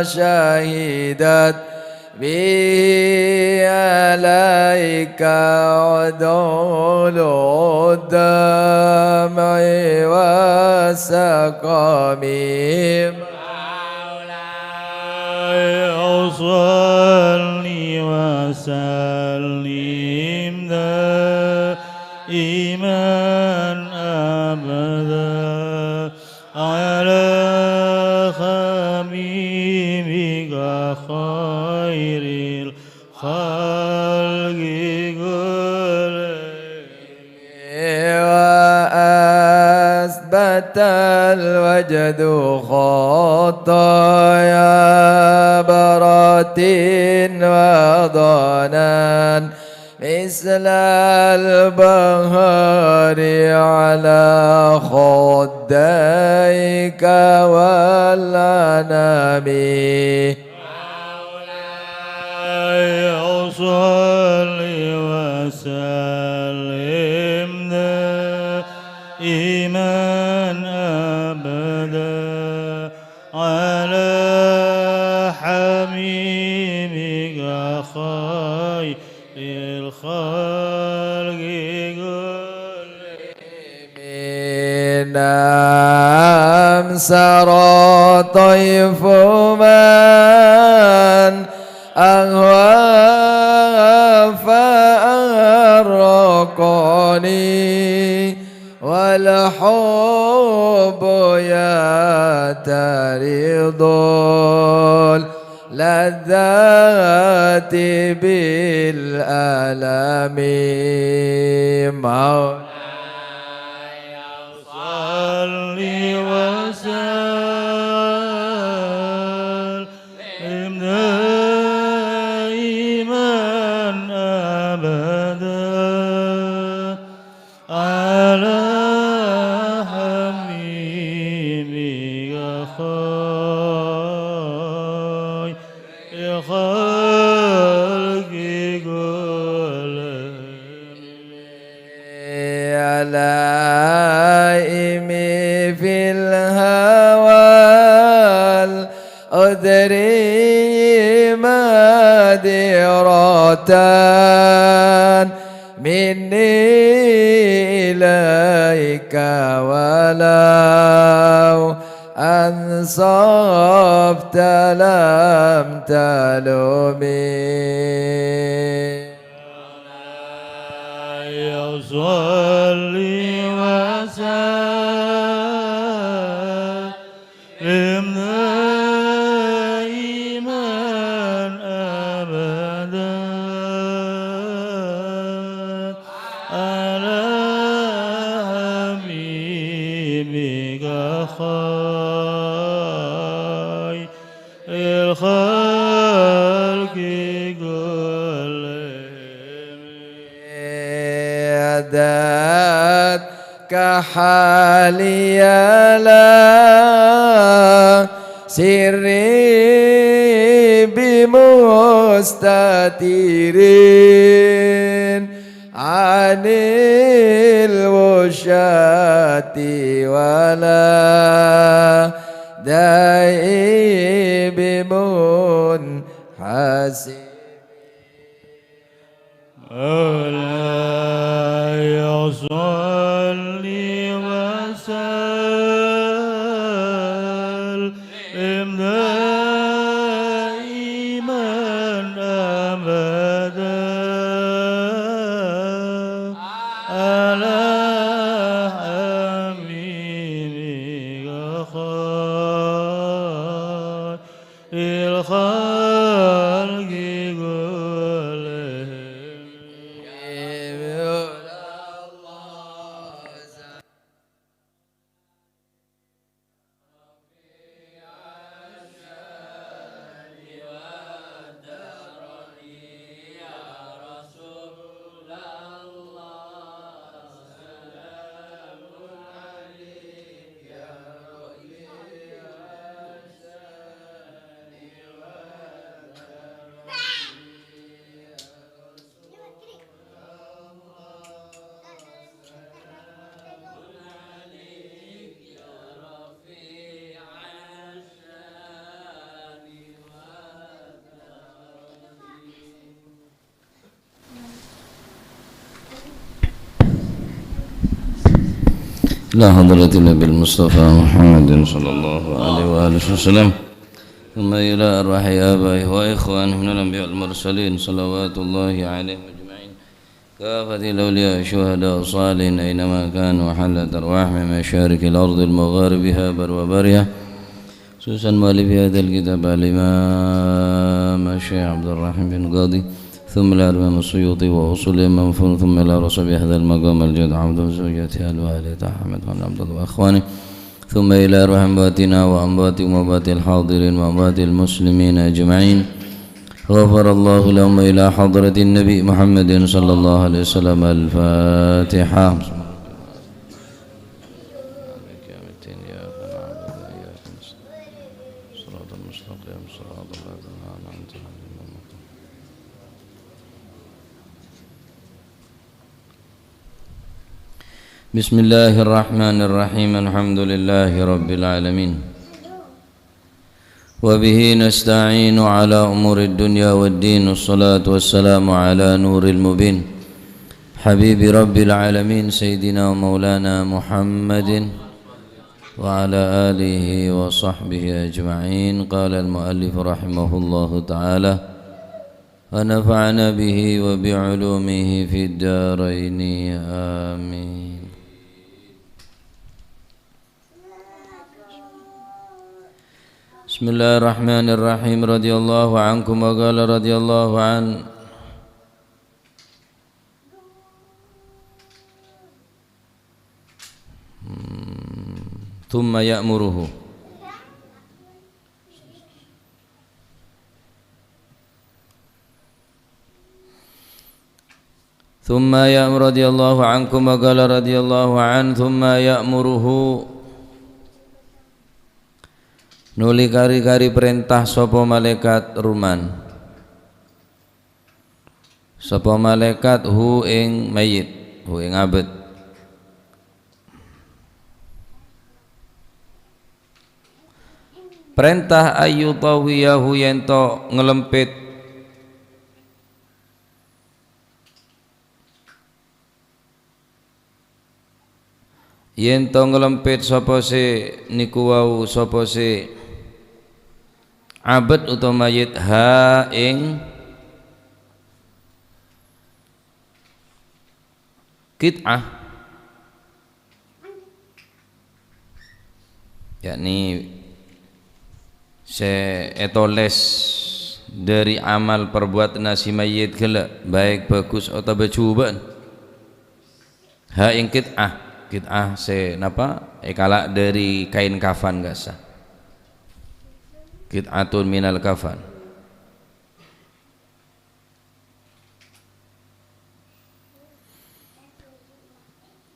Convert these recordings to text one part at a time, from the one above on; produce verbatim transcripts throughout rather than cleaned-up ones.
شهدت به عليك عدول الدمع والسقم. مولاي صل وسلم دائما أبدا على حبيبك خير الخلق كلهم. وأثبت الوجد خطايا برة وضنان مثل البحر على خديك والأنام. مولاي صل وسلم دائما أبدا على حبيبك خير الخلق كلهم. نعم سرى طيف من أهوى فأرقني والحب يطرد اللذات بالألم. مولاي صل وسلم دائما أبدا على حبيبك خير الخلق كلهم. علائم في الهوى الأدري مادرة مني إليك ولو أنصفت لم تلمي. صل وسلم دائما أبدا على حبيبك خير الخلق كلهم. أتتك حالي لا سري بمستتر عن الوشاة ولا داعي بمنحسر. مولاي صل وسلم دائما أبدا على حبيبك خير الخلق كلهم. إلى حضرة النبي المصطفى محمد صلى الله عليه وآله وسلم، ثم إلى أرواح آبائه وإخوانه من الأنبياء والمرسلين، صلوات الله عليهم أجمعين، كافة الأولياء الشهداء الصالحين أينما كانوا، وحلت أرواحهم من مشارق الأرض المغاربها بر وبرها، خصوصا مؤلف هذا الكتاب الإمام الشيخ عبد الرحيم بن قاضي، ثم إلى الإمام السيوطي وأصول المنفون، ثم إلى رسول هذا المقام الجد عبد زوجته الوالدة أحمد بن عبد الله وأخوانه، ثم إلى أرواح أمواتنا وأمواتكم وأموات الحاضرين وأموات المسلمين أجمعين. غفر الله لهم. إلى حضرة النبي محمد صلى الله عليه وسلم. الفاتحة. بسم الله الرحمن الرحيم. الحمد لله رب العالمين. وبه نستعين على أمور الدنيا والدين. والصلاة والسلام على نور المبين، حبيب رب العالمين، سيدنا ومولانا محمد وعلى آله وصحبه أجمعين. قال المؤلف رحمه الله تعالى، ونفعنا به وبعلومه في الدارين. آمين. بسم الله الرحمن الرحيم. رضي الله عنكم. وقال رضي الله عنه. Hmm. ثم يأمره. ثم يأمر رضي الله عنكم. وقال رضي الله عنه، ثم يأمره. Nuli kari-kari parènta sapa malaèkat Ruman. Sapa malaèkat hu ing mayyit, hu ing abâd. Parènta ayyutawiyahu, yèn to ngalempit. Yèn to ngalempit sapa sè nèko wau, sapa sè abâd utawa mayyit, ha ing qit'ah, yakni sè ètolès dhâri amal parbuatanna si mayyit ghellâ', baik bagus otabâ jhubâ'ân. Ha ing qit'ah, qit'ah sè napa? Èkala' dhâri kaèn kafan ka'issa. Qit'atun minal kafan.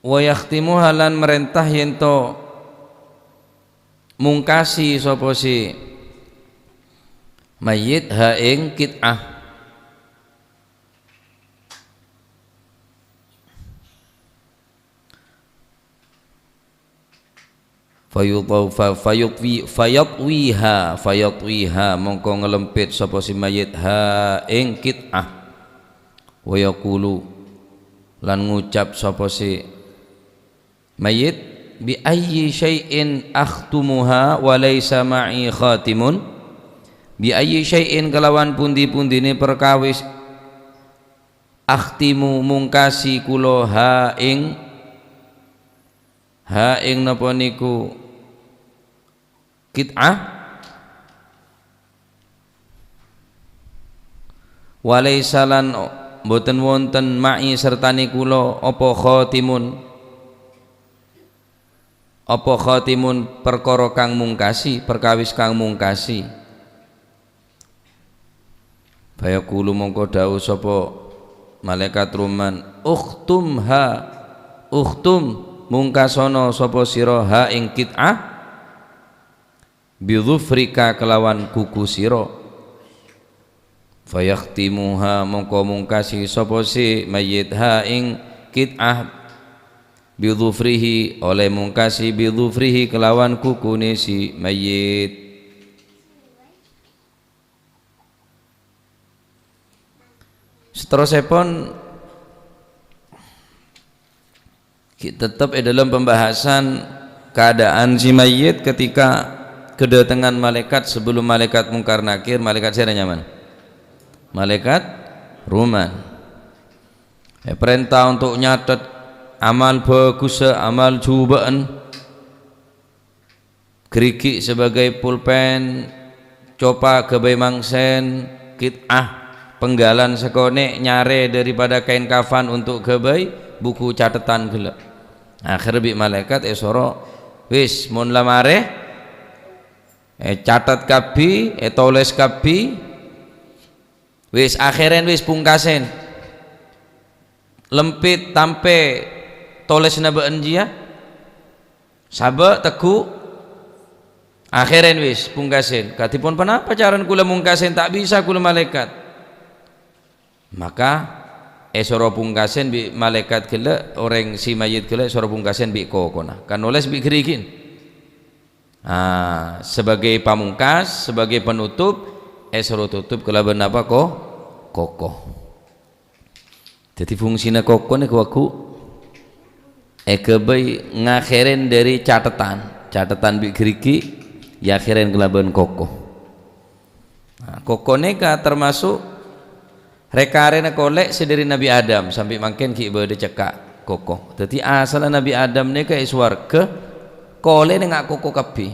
Wa yakhtimuha, lan marènta yèn to mungkasi sapa si mayyit ha ing qit'ah. Fayutau-, fa-, fayutwi-, fayatwiha, fayatwiha, mongko ngalempit sapa si mayyit ha ing qit'ah. Wa yaqulu, lan ngucap sapa si mayyit, "Bi ayyi syai'in akhtumuha wa laisa ma'i khatimun?" Bi ayyi syai'in, kalawan pundi-pundine perkawis, akhtimu, mungkasi kula ha ing, ha ing napa niku qit'ah? Wa laisa, lan mboten wonten, ma'i, sertane kula, apa khatimun, apa khatimun, perkara kang mungkasi, perkawis kang mungkasi. Fayaqulu, mongko dawuh sapa malaikat Ruman, "Ukhtumha, ukhtum, mungkasono sapa sira ha ing qit'ah, bi dhufrika, kelawan kuku sira." Fayakhtimuha, mongko mungkasi sapa si mayyit ha ing qit'ah, bi dhufrihi, oleh mungkasi bi dhufrihi, kelawan kukune si mayyit. Saterrossèpon, Ki-, tetep è dalam pembahasan keadaan si mayyit ketika kedatangan malaikat, sebelum malaikat Mungkar Nakir, malaikat sè rèya nyamana? Malaikat Ruman. Èparènta untuk nyatet amal bhâghussa, amal jhubâ'ân. Ghârighi' sebagai pulpen, copa ghâbây mangsen, qit'ah, penggalan sakonè', nyarè daripada kain kafan untuk ghâbây buku catetan ghellâ'. Akhèr bi' malaèkat èsoro, "Wis, mon la marè, ècatet kabbhi, ètolès kabbhi." Wis, akhèrèn wis pungkasèn. Lempit, tampè, tolèsanna bâ'ân jiyâ. Sabâ', tegghu'. Akhèrèn wis pungkasèn. Kadhipon ponapa carana kaulâ mungkasèn? Ta' bisa kaulâ malaèkat. Maka èsoro pungkasèn bi' malaèkat ghellâ', orèng si mayyit ghellâ' èsoro pungkasèn bi' kokona. Kan nolès bi' ghârighi'na. Ah, sebagai pamungkas, sebagai penutup, èsoro tutup kalabân apa, ko-, koko. Dhâddhi, fungsina koko nèko, ghu, èghâbây ngakhèrèn dhâri catetan. Catetan bi' ghârighi', èakhèrèn kalabân koko. Nah, koko nèka termasuk rè-karèna kolè' sè dhâri Nabbhi Adam, sampè' mangkèn ghi' bâdâ cekka' koko. Dhâddhi, asalla Nabbhi Adam nèka è sowarghâ, kolè'na nga' koko kabbhi.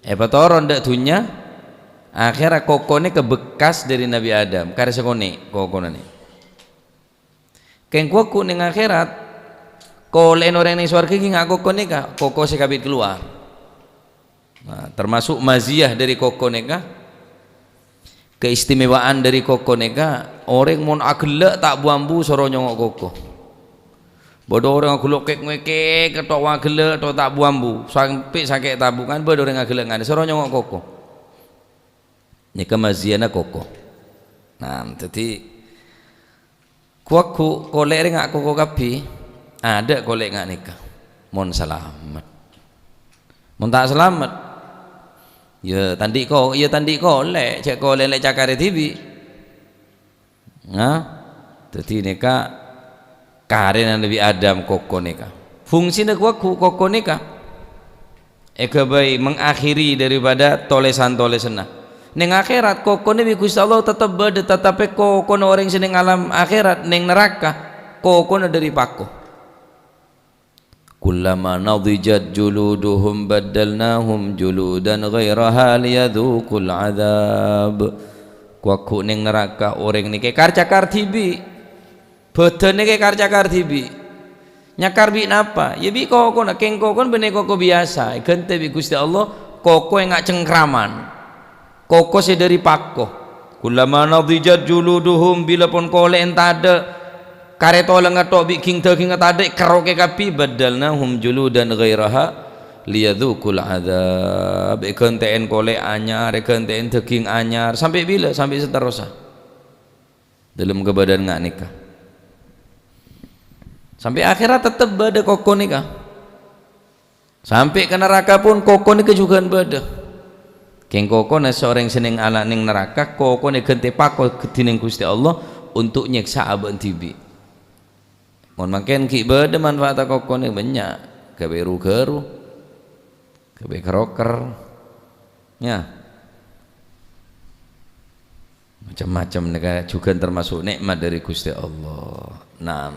Èpatoron dâ' dhunnya, akhèrra koko nèka bekkas dhâri Nabbhi Adam, karè sakonè' kokona nè. Kèng ghu-, ghu neng akhèrat, kolè'na orèng neng sowarghâ ghi' nga' koko nèka, koko sè kabit kalowar. Nah, termasuk maziyah dhâri koko nèka, keistimewaan dhâri koko nèka, orèng mon aghellâ' ta' bu-ambu soro nyongngo' koko. Bâdâ orèng aghellâ' kèk-ngèkèk, ketthok aghellâ', tho ta' bu-ambu, sampè' sakè' tabu, kan bâdâ orèng aghellâ' nganè, soro nyongngo' koko. Nèka maziyana koko. Nah, dhâddhi, ghu-, ghu kolè' rè nga' koko kabbhi, adâ' kolè' nga' nèka. Mon salamet. Mon ta' salamet, yâ ta' andi' ko-, yâ ta' andi' kolè', cè' kolè' lè' cakarè dhibi'. Nah, dhâddhi nèka karèna Nabbhi Adam koko nèka. Fungsina ghu-, ghu koko nèka èghâbây mengakhiri daripada tolèsan-tolèsanna. Neng akhèrat, kokona bi' Ghustè Allah tetep bâdâ, tatapè kokona orèng sè neng alam akhèrat, neng naraka, kokona dhâri pako. "Kullama nadijat juluduhum baddalnahum juludan ghairaha liyadzuqul adzab." Ghu-, ghu neng naraka orèng nèka èkar-cakar dhibi'. Bhâdhânna èkar-cakar dhibi'. Nyakar bi' napa? Yâ bi' kokona, kèng kokona bânnè koko biyasa, èghântè bi' Ghustè Allah, koko sè nga' cengkraman. Koko sè dhâri pako. "Kullama nadijat juluduhum," bilâ pon kolè'na tadâ', karè tola ngatthok bi' ging-, dhâgingnga tadâ', èkerrokè kabbhi, "baddalnahum juludan ghairaha liyadzuqul adzab." Èghântè'è kolè' anyar, èghântè'è dhâging anyar. Sampè' bilâ? Sampè' saterrossa. Dâlem kabâdâ'ân nga' nèka. Sampè' akhèrat tetep bâdâ koko nèka. Sampè' ka naraka pon koko nèka jhughân bâdâ. Kèng kokona sè orèng sè neng ala-, neng naraka, kokona èghântè pako dhâddhi neng Ghustè Allah untuk nyèksa abâ'na dhibi'. Mon mangkèn ghi' bâdâ manfaatta koko nèka bânnya', ghâbây ru-ghâru, ghâbây keroker. Yâ. Macem-macem nèka jhughân termasuk nè'mat dhâri Ghustè Allah. Nah.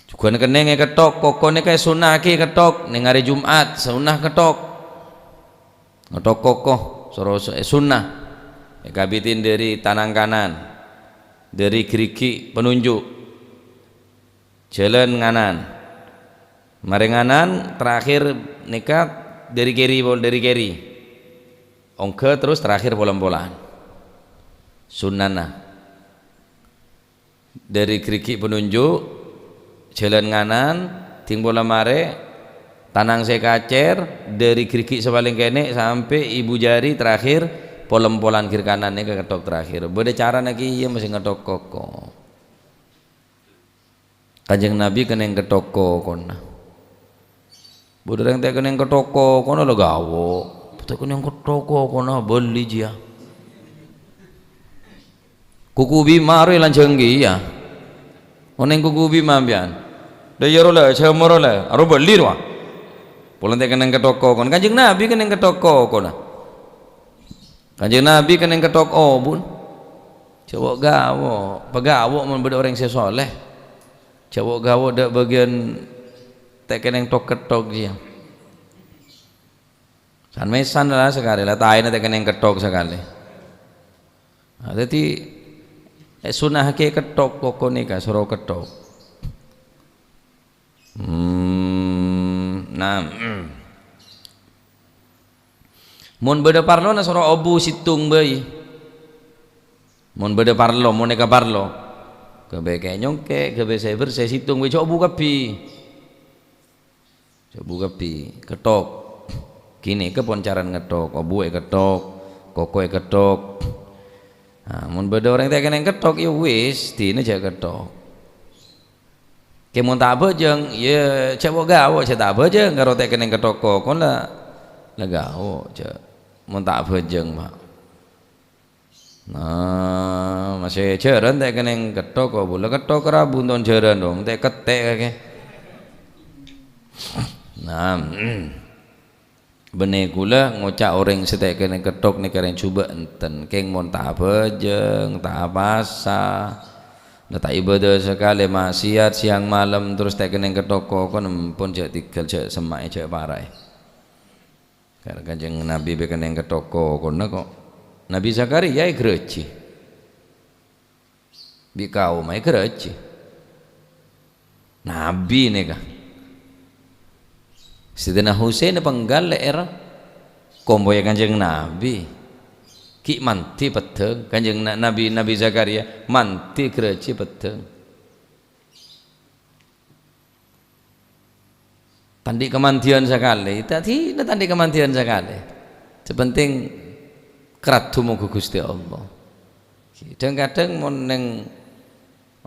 Jhughân kennengnga èketthok, koko nèka èsunnahaghi èketthok, neng arè Jum'at, sunnah ketthok. Ngetthok koko, soro su-, è sunnah. Èkabitè dhâri tanang kanan, dhâri ghârighi' penunjuk. Jhâlân nganan. Marè nganan, terakhir nèka dhâri kèri pol-, dhâri kèri. Ongghâ terros terakhir pol-empolan. Sunnana. Dhâri ghârighi' penunjuk, jhâlân nganan, dhing pola marè, tanang sè kacèr, dhâri ghârighi' sè palèng kènè' sampè' ibu jari terakhir, pol-empolan kèr kanan nèka ketthok terakhir. Bâdâ carana kèya mastè ngetthok koko. Kanjeng Nabi kenneng ketthok kokona. Bâdâ orèng ta' kenneng ketthok kokona la gawok. Ta' kenneng ketthok kokona bâli jiyâ. Kuku bima rowa èlanjhâng kèya. Onèng kukubi sampèyan. Dâ' iyâ rowa la, jhâmor rowa la, aro bâli rowa. Polana ta' kennèng kettok kokon. Kanjeng Nabi kennèng kettok kokon. Kanjeng Nabi kennèng kettok obu'. Jhâ' wo'-gawo', pagawo' mon bâdâ orèng sè soleh. Jhâ' wo'-gawo' dâ' bâgiyân ta' kennèng tok-kettok jiyâ. San-mèsan la sakalè, la taèna ta' kennèng kettok sakalè. Nah, dhâddhi, èsunnahaghi kettok koko nèka, soro kettok. Hmm, nah, mm. Mon bâdâ parlona soro obu sèttong bhâi. Mon bâdâ parlo, mon nèka parlo. Ghâbây kè-nyongkè, ghâbây sè bhersè sèttong bhâi, jhâ' obu kabbhi. Jhâ' obu kabbhi, kettok. Ghânèka pon carana ngettok, obu èkettok, koko èkettok. Nah, mon bâdâ orèng ta' kennèng kettok, ya wis, dina jhâ' kettok. Kè mon ta' abhâjâng, ya jhâ' wo'-gawo', jhâ' ta' abhâjâng, karo ta' kennèng kettok kokon la, la gawo', jhâ'. Mon ta' abhâjâng, Pak. Nah, masè jhârân ta' kennèng kettok kok, bulâ kettok rabu ton jhârân dong, ta' kettè' kakè. Nah, bânnè kaulâ ngoca' orèng sè ta' kennèng kettok nèka rèng jhubâ' enten, kèng mon ta' abhâjâng, ta' apasa, la ta' ibadah sakalè, maksiat sèyang malem, terros ta' kennèng kettok kokon, empon jhâ' tèngghâl, jhâ' semma'è, jhâ' para'è. Kar Kanjeng Nabi bhâi kennèng kettok kokonna kok. Nabi Zakaria èghârâjhi. Bi' kaomma èghârâjhi. Nabi nèka. Sayyidina Husain penggal lè'èrra kompoyya Kanjeng Nabi. Ghi' mandhi peddhâng. Kanjeng Na-, Nabi, Nabi Zakaria mandhi ghârâjhi peddhâng. Ta' andi' kamandhiyân sakalè, dhâddhina ta' andi' kamandhiyân sakalè. Sè penting, karaddu mongghu Ghustè Allah. Dhâng-kadhâng mon neng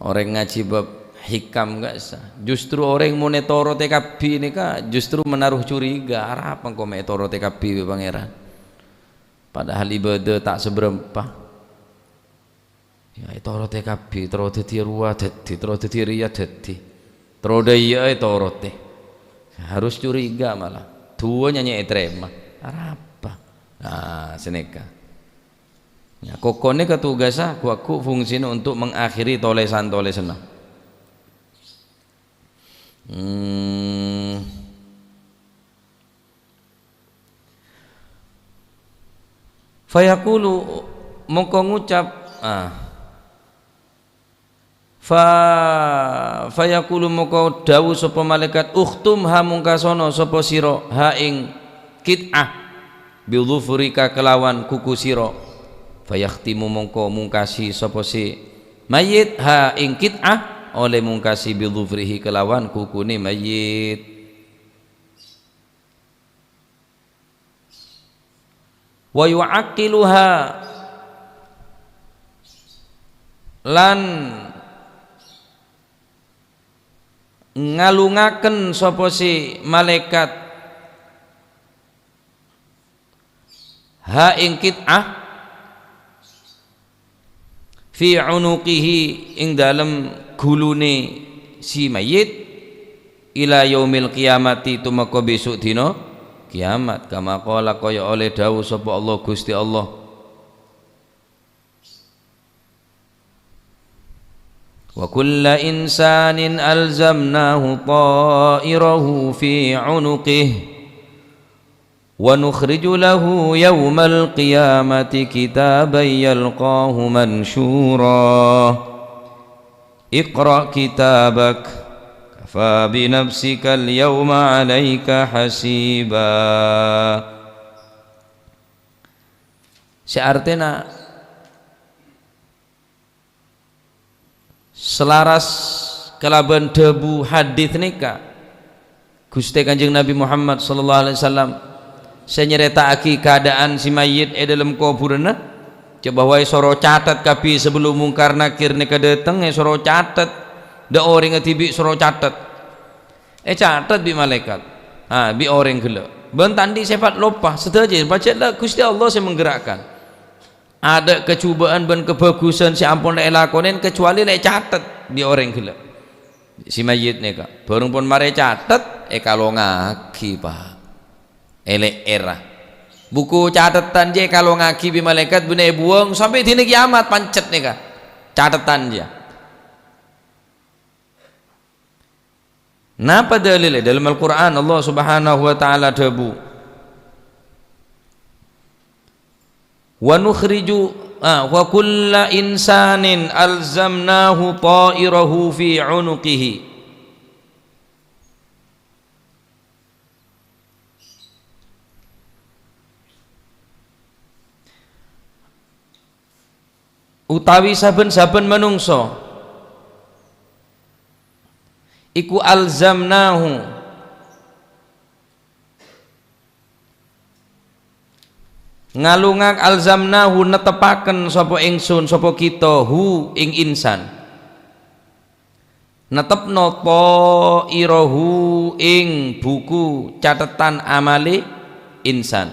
orèng ngajhi bab hikam, nggak usah. Justru orèng mon ètorotè kabbhi nèka justru menaruh curiga, arapa engko' mè' ètorotè kabbhi bi' Pangèran? Padahal ibadah ta' sabârâmpa. Ya, ètorotè kabbhi, terro dhâddhiyâ rowa dhâddhi, terro dhâddhiyâ rèya dhâddhi. Terro dâ' iyâ ètorotè. Harus curiga malah. Duwâ nyanyè ètarèma. Arapa? Nah, sanèka. Ya, koko nèka tugassa ghu-, ghu-, fungsina untuk mengakhiri tolèsan-tolèsanna. Hmm. Fayaqulu, mongko ngucap, ah. Fa-, fayaqulu, mongko dhâbu sapa malaèkat, "Ukhtum, ha mungkasono sapa sira, ha ing qit'ah, bi dhufrika kelawan kuku sira." Fayakhtimu, mongko mungkasi sapa si mayyit, ha ing qit'ah, olè mungkasi bi dhufrihi kelawan kukune mayyit. Wa yu'aqqiluha, lan ngalungaken sapa si malaèkat, ha ing qit'ah, fi unuqihi, ing dalem gulune si mayyit, ila yaumil qiyamati, tumeka besok dina kiamat. Kama qala, kaya oleh dawuh sapa Allah, Gusti Allah. Wa kulla insanin alzamnahu ta'irahu fi unuqih. Wa nukhriju lahu yaumal qiyamati kitaban yalqahu mansyura. Iqra kitabak, kafa bi nafsikal yauma alaika hasiba. Sè artèna, selaras kalabân dhâbu hadits nèka, Ghustè Kanjeng Nabi Muhammad sallallahu alaihi wasallam sè nyarèta'aghi kaadaan si mayyit è dâlem kobhurânna, coba wae soro catet kabbhi sabellun Mungkar Nakir nèka dâteng, èsoro catet. Dâ' orèngnga dhibi' soro catet. Ècatet bi' malaèkat. Ah, bi' orèng ghellâ'. Bân ta' andi' sèfat loppa, sadhâjâ pajhât la Ghustè Allah sè menggerakkan. Adâ' kajhubâ'ân bân kabhâghusân sè ampon la èlakonè, kacuali la ècatet bi' orèng ghellâ'. Si mayyit nèka, bhâreng pon marè catet, èkalongaghi, Pak. Èlè'èra. Buku catetan jiyâ èkalongaghi bi' malaèkat, bânnè èbuwâng sampè' dina kiyamat, pancet nèka. Catetan jiyâ. Napa dalil? Dalam Al-Qur'an Allah Subhanahu wa Ta'ala dhâbu, "Wa nukhriju, ah, wa kulla insanin alzamnahu ta'irahu fi unuqihi." Utawi saben-saben manungsa iku alzamnahu, ngalonga alzamnahu, nettepaken sapa ingsun, sapa kita, hu, ing insan. Nettepno ta'irahu, ing buku catetan amale insan.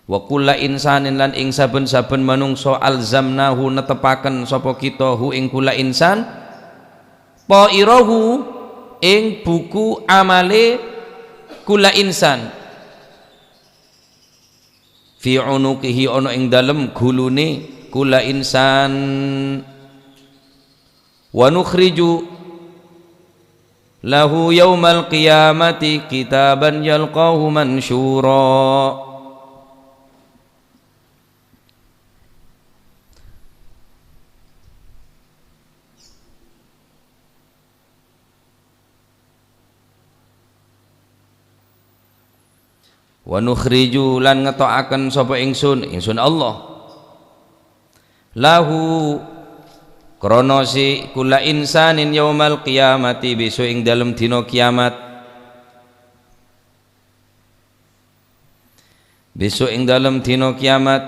"Wa kulla insanin," lan ing saben-saben manungsa, "alzamnahu," nettepaken sapa kita, "hu," ing kulla insan, "ta'irahu," ing buku amale kulla insan, "fi unuqihi," ana ing dalem gulune kulla insan. "Wa nukhriju lahu yaumal qiyamati kitaban yalqahu mansyura." "Wa nukhriju," lan ngeto'aken sapa ingsun, ingsun Allah, "lahu," krana si kulla insanin, "yaumal qiyamati," besok ing dalem dina kiamat. Besok ing dalem dina kiamat.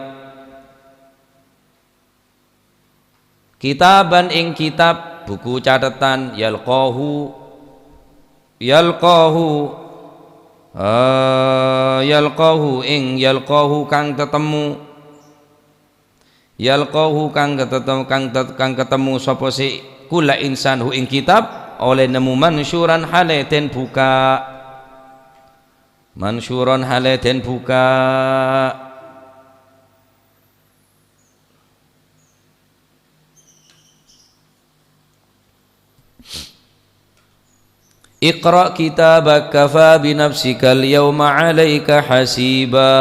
"Kitaban," ing kitab, buku catetan, "yalqahu," yalqahu, eh, "yalqahu," ing yalqahu kang tetemmu. "Yalqahu," kang ketetem-, kang tet-, kang ketemmu sapa si kulla insan, hu, ing kitab, olle nemmo mansyuran hale den buka. Mansyuran hale den buka. "Iqra kitabak kafa bi nafsikal yauma 'alaika hasiba."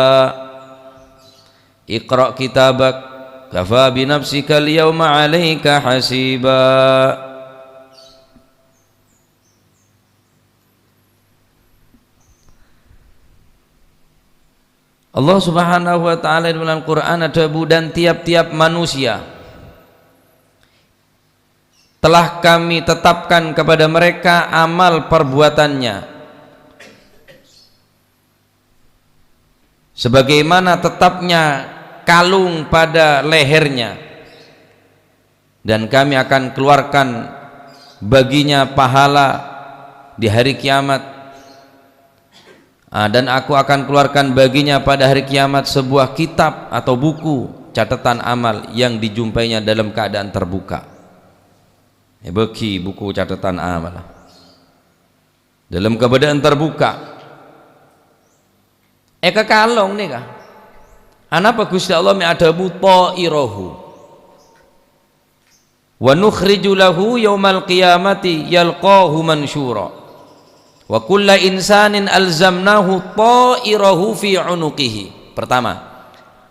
"Iqra kitabak kafa bi nafsikal yauma 'alaika hasiba." Allah Subhanahu wa Ta'ala dalam Al-Qur'an adhâbu, "Dan tiap-tiap manusia telah Kami tetapkan kepada mereka amal perbuatannya, sebagaimana tetapnya kalung pada lehernya." Dan Kami akan keluarkan baginya pahala di hari kiamat. Ah, dan Aku akan keluarkan baginya pada hari kiamat sebuah kitab atau buku catatan amal yang dijumpainya dalam keadaan terbuka. Èbâgi buku catatan amal dalam keadaan terbuka. Èkakalong nèka. Anapa Gusti Allah mè' adhâbu ta'irahu? "Wa nukhriju lahu yaumal qiyamati yalqahu mansyura. Wa kulla insanin alzamnahu ta'irahu fi unuqihi." Pertama,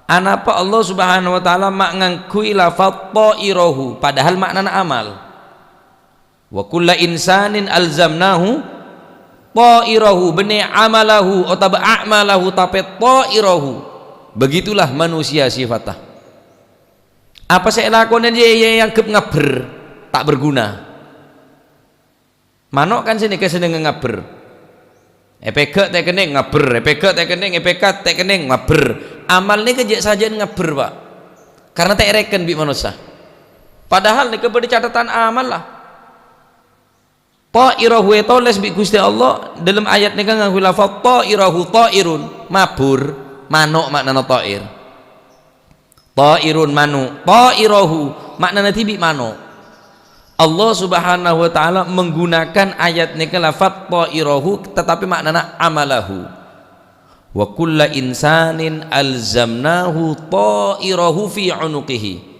anapa Allah Subhanahu wa Ta'ala ma' ngangghuy lafaz ta'irahu, padahal ma'nana amal? "Wa kulla insanin alzamnahu ta'irahu," bânnè amalahu otabâ a'malahu, tapè ta'irahu. Begitulah manusia sifatta. Apa sè èlakonè jiyâ èangghep ngabbher, ta' berguna. Mano' kan sè nèka sennengnga ngabbher. Èpèghâ' ta' kennèng ngabbher, èpèghâ' ta' kennèng, èpèghâ' ta' kennèng ngabbher. Amal nèka jhâ' sajân ngabbher, Pak. Karna ta' èrèken bi' manossa. Padahal nèka bâdâ catetan amal, la. Ta'irahu ètolès bi' Gusti Allah, dâlem ayat nèka ngangghuy lafaz ta'irahu, ta'irun, mabur, mano' ma'nana ta'ir. Ta'irun, mano', ta'irahu, ma'nana dhibi' mano'. Allah Subhanahu wa Ta'ala menggunakan ayat nèka lafat ta'irahu, tetapi maknana amalahu. "Wa kulla insanin alzamnahu ta'irahu fi unuqihi."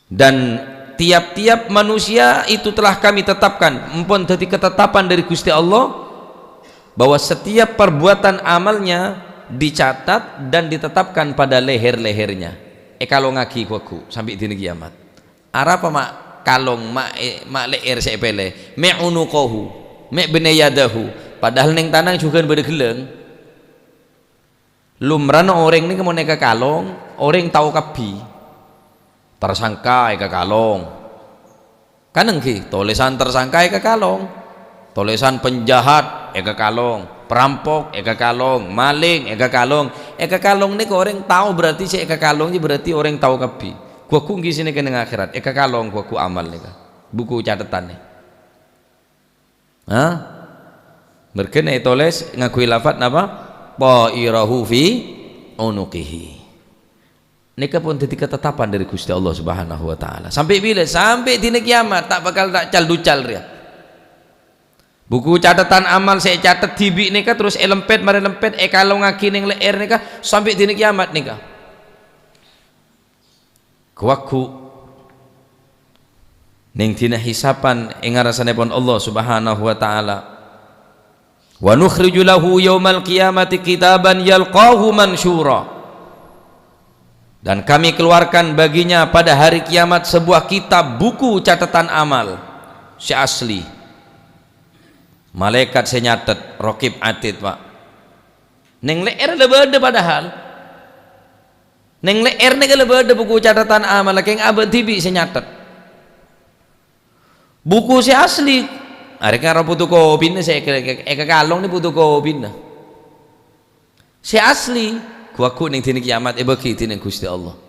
Dan tiap-tiap manusia itu telah Kami tetapkan, empon dhâddhi ketetapan dhâri Ghustè Allah, bahwa setiap perbuatan amalnya dicatat dan ditetapkan pada leher-lehernya. Èkalongaghi ghu-lagghu sampè' dina kiamat. Arapa ma' kalong, ma' è-, ma' lè'èr sè èpèlè, mè' unuqahu, mè' baina yadahu, padahal neng tanang jhughân bâdâ ghellâng. Lumrana orèng nèka mon èkakalong, orèng tao kabbhi. Tersangka èkakalong. Kan èngghi, tolèsan tersangka èkakalong. Tolèsan penjahat èkakalong, perampok èkakalong, maling èkakalong. Èkakalong nèka orèng tao, berarti sè èkakalong nèka berarti orèng tao kabbhi. Ghu-lagghu èngghi sè nèka neng akhèrat, èkakalong ghu-lagghu amal nèka. Buku catetanna. Hah? Mergana ètolès ngangghuy lafat napa? Ta'irahu fi unuqihi. Nèka pon dhâddhi ketetapan dhâri Ghustè Allah Subhanahu wa Ta'ala. Sampè' bilâ? Sampè' dina kiamat, ta' bhâkal ta' cal-ducal rèya. Buku catetan amal sè ècatet dhibi' nèka terros èlempèt, marè lempèt, èkalongaghi neng lè'èr nèka, sampè' dina kiamat nèka. Ghu-lagghu neng dina hisapan è ngarasanèpon Allah Subhanahu wa Ta'ala. "Wa nukhriju lahu yaumal qiyamati kitaban yalqahu mansyura." Dan Kami keluarkan baginya pada hari kiamat sebuah kitab buku catatan amal sè asli. Malaèkat sè nyatet, Raqib Atid, Pak. Neng lè'èr la bâdâ padahal. Neng lè'èr nèka la bâdâ buku catetan amal, kèng abâ' dhibi' sè nyatet. Buku sè asli, arè karo fotokopina sè èka-, èka-, èkakalong nèka fotokopina. Sè asli, ghu-lagghu neng dina kiamat èbâghi dhinèng Ghustè Allah.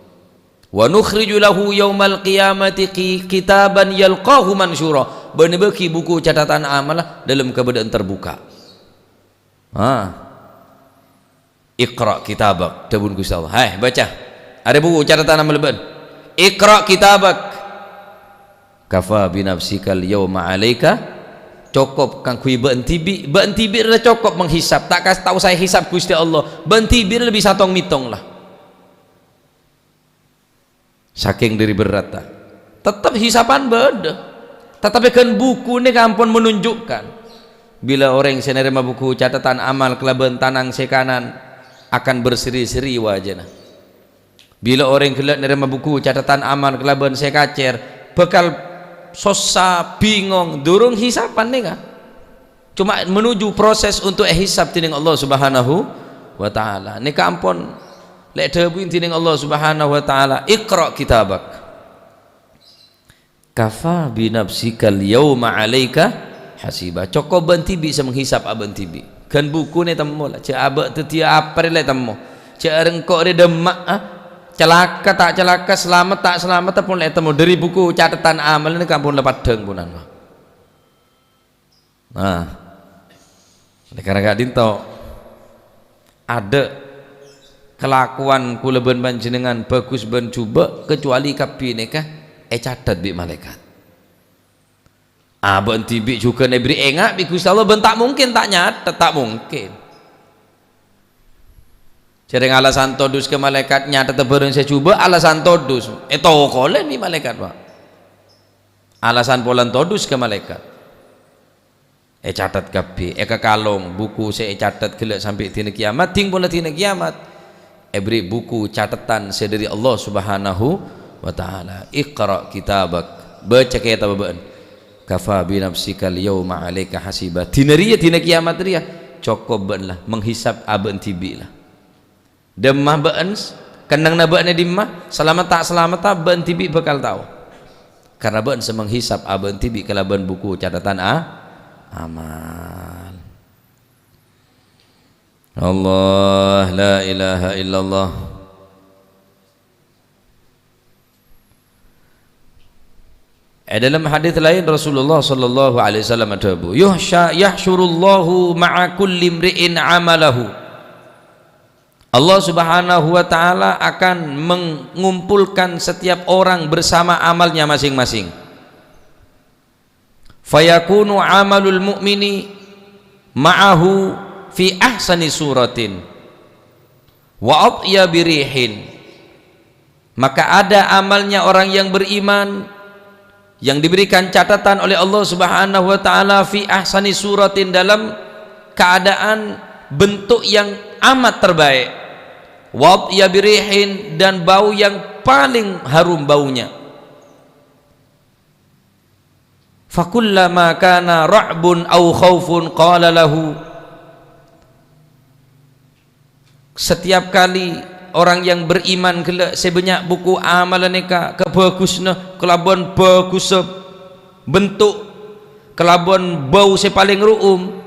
"Wa nukhriju lahu yaumal qiyamati ki-, kitaban yalqahu mansyura." Bân èbâghi buku catetan amalla dâlem kabâdâ'ân terbuka. Ah. "Iqra kitabak," dhâbuna Ghustè Allah. "Hai, baca. Arè buku catetan amal bâ'ân. Iqra kitabak. Kafa binafsikal yauma alaika." Cokop kaangghuy bâ'ân dhibi'. Bâ'ân dhibi' la cokop menghisap. Ta' kas-, ta' osa èhisap Ghustè Allah. Bâ'ân dhibi' la bisa tong-mètong la. Sakèng dhâri berratta. Tettep hisapan bâdâ. Tetapi ghân buku nèka ampon menunjukkan, bilâ orèng sè narèma buku catetan amal kalabân tanang sè kanan akan berseri-seri wajana. Bilâ orèng ghellâ' narèma buku catetan amal kalabân sè kacèr, bhâkal sossa, bingong, durung hisapan nèka. Coma menuju proses untuk èhisap dhinèng Allah Subhanahu wa Ta'ala. Nèka ampon lè' èdhâbuwi dhinèng Allah Subhanahu wa Ta'ala, "Iqra kitabak. Kafa binafsikal yauma alaika hasiba." Cokop bâ'ân dhibi' sè menghisap abâ'ân dhibi'. Ghân bukuna ètemmo la, jhâ' abâ' dhâddhiyâ apa rè la ètemmo. Jhâ' rèng engko' rè dâmma'a, calaka ta' calaka, salamet ta' salamet pon la ètemmo. Dhâri buku catetan amal nèka ampon la paddhâng ponapa. Nah, oleh karena ka'dhinto, adâ' kalakowan kaulâ bân panjhennengngan bhâghus bân jhubâ', kecuali kabbhi nèka ècatet bi' malaèkat. Abâ'ân dhibi' jhughân èberri' enga' bi' Ghustè Allah, bân ta' mungkin ta' nyatet, ta' mungkin. Jhârèng alasan todus ka malaèkat nyatet bhârâng sè jhubâ', alasan todus. Ètokolè bi' malaèkat, Pak. Alasan polana todus ka malaèkat. Ècatet kabbhi, èkakalong buku sè ècatet ghellâ' sampè' dina kiamat, dhing pola dina kiamat. Èberri' buku catetan sè dhâri Allah Subhanahu wa Ta'ala. "Iqra kitabak." Baca kètabbhâ bâ'ân. "Kafa binafsikal yauma alaika hasiba." Dina rèya, dina kiamat rèya, cokop bâ'ân la menghisap abâ'ân dhibi' la. Dâmma bâ'ân, kennengnganna bâ'ân è dimma, salamet ta' salametta bâ'ân dhibi' bhâkal tao. Karna bâ'ân sè menghisap abâ'ân dhibi' kalabân buku catetan a-, amal. Allah, la ilaha illallah. È dâlem hadits laèn Rasulullah sallallahu alaihi wasallam adhâbu, "Yuhsya-, yahsyurullahu ma'a kulli imri'in amalahu." Allah Subhanahu wa Ta'ala akan mengumpulkan setiap orang bersama amalnya masing-masing. Fayakunu amalul mu'mini ma'ahu fi ahsani suratin wa atyabi rihin. Maka ada amalnya orang yang beriman yang diberikan catatan oleh Allah Subhanahu wa Ta'ala fi ahsani suratin, dalam keadaan bentuk yang amat terbaik, wa atyabi rihin, dan bau yang paling harum baunya. Fakullama kana ra'bun aw khaufun qala lahu. Setiap kali orang yang beriman gella' sè bânnya' buku amal nèka kabhâghusânna kalabân bhâghussa bentuk, kalabân bâu sè palèng ru'um,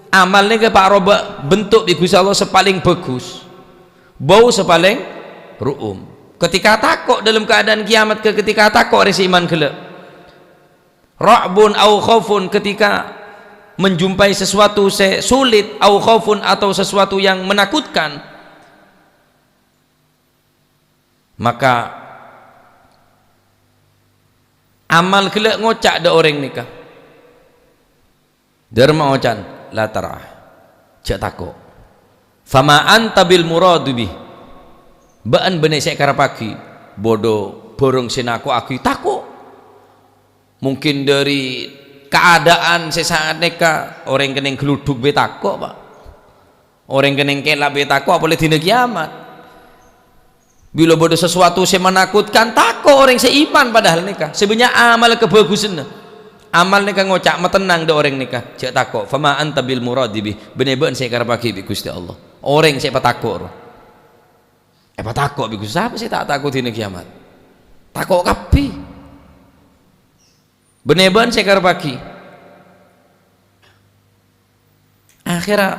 amal nèka èparoba bentuk bi' Ghustè Allah sè palèng bhâghus, bâu sè palèng ru'um. Ketika tako', dalam keadaan kiamat, ke-, ketika tako' orèng sè iman gella'. Ra'bun au khaufun, ketika menjumpai sesuatu sè sulit, au khaufun, atau sesuatu yang menakutkan, maka amal gella' ngoca' dâ' orèng nèka. Dârma ocan, "La tar'ah, jhâ' tako'. Fama anta bil muradi bih. Bâ'ân bânnè sè èkarebbhâghi, bâdâ bhârâng sè nako'aghi, tako'." Mungkin dâri kaadaan sè saat nèka, orèng kennèng galludhuk bhâi tako', Pak. Orèng kennèng kèla bhâi tako', apolè dina kiamat. Bilâ bâdâ sesuatu sè manakutkan, tako' orèng sè iman padahal nèka, sè bânnya' amal kabhâghusânna. Amal nèka ngoca' matennang dâ' orèng nèka, "Jhâ' tako', fama anta bil muradi bih, bânnè bâ'ân sè èkarebbhâghi bi' Ghustè Allah." Orèng sè èpatako' rowa. Èpatako' bi' Ghustè, sapa sè ta' tako' dina kiamat? Tako' kabbhi. Bânnè bâ'ân sè èkarebbhâghi. Akhèrra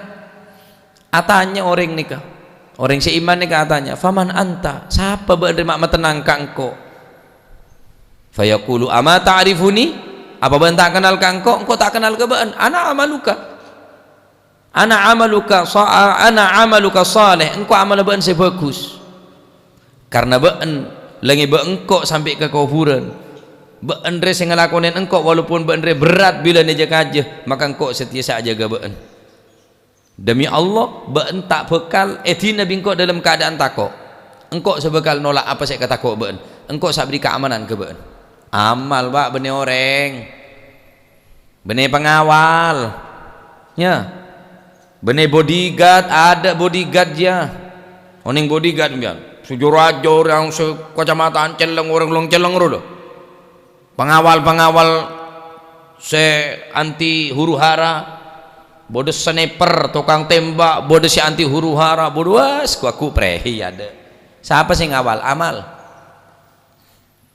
atanya orèng nèka. Orèng sè iman nèka atanya, "Faman anta? Sapa bâ'ân rè ma' matennang ka engko'?" Fayaqulu, "Ama ta'rifuni? Apa bâ'ân ta' kennal ka engko'? Engko' ta' kennal ka bâ'ân. Ana amaluka. Ana amaluka sa-, ana amaluka saleh. Engko' amalla bâ'ân sè bhâghus." Karna bâ'ân la ngèbâ engko' sampè' ka kobhurân. Bâ'ân rè sè ngalakonè engko', walaupun bâ'ân rè berrat bilâ nèjâ kajâ, maka engko' satèya sè ajâgâ bâ'ân. Demi Allah, bâ'ân ta' bhâkal èdina bi' engko' dalam keadaan tako'. Engko' sè bhâkal nolak apa sè èkatako' bâ'ân. Engko' sè abherri' kaamanan ka bâ'ân. Amal, Pak, bânnè orèng. Bânnè pangawal. Yâ. Bânnè bodyguard, adâ' bodyguard, yâ. Onèng bodyguard, sampèyan. Sè jâ-rajâ orèng sè kacamatan celleng, orèng long celleng rowa, lho. Pangawal-pangawal sè anti huru-hara, bâdâ sniper, tokang tembak, bâdâ sè anti huru-hara, bâdâ, was, ghu-, ghu-, prèhi adâ'. Sapa sè ngawal? Amal.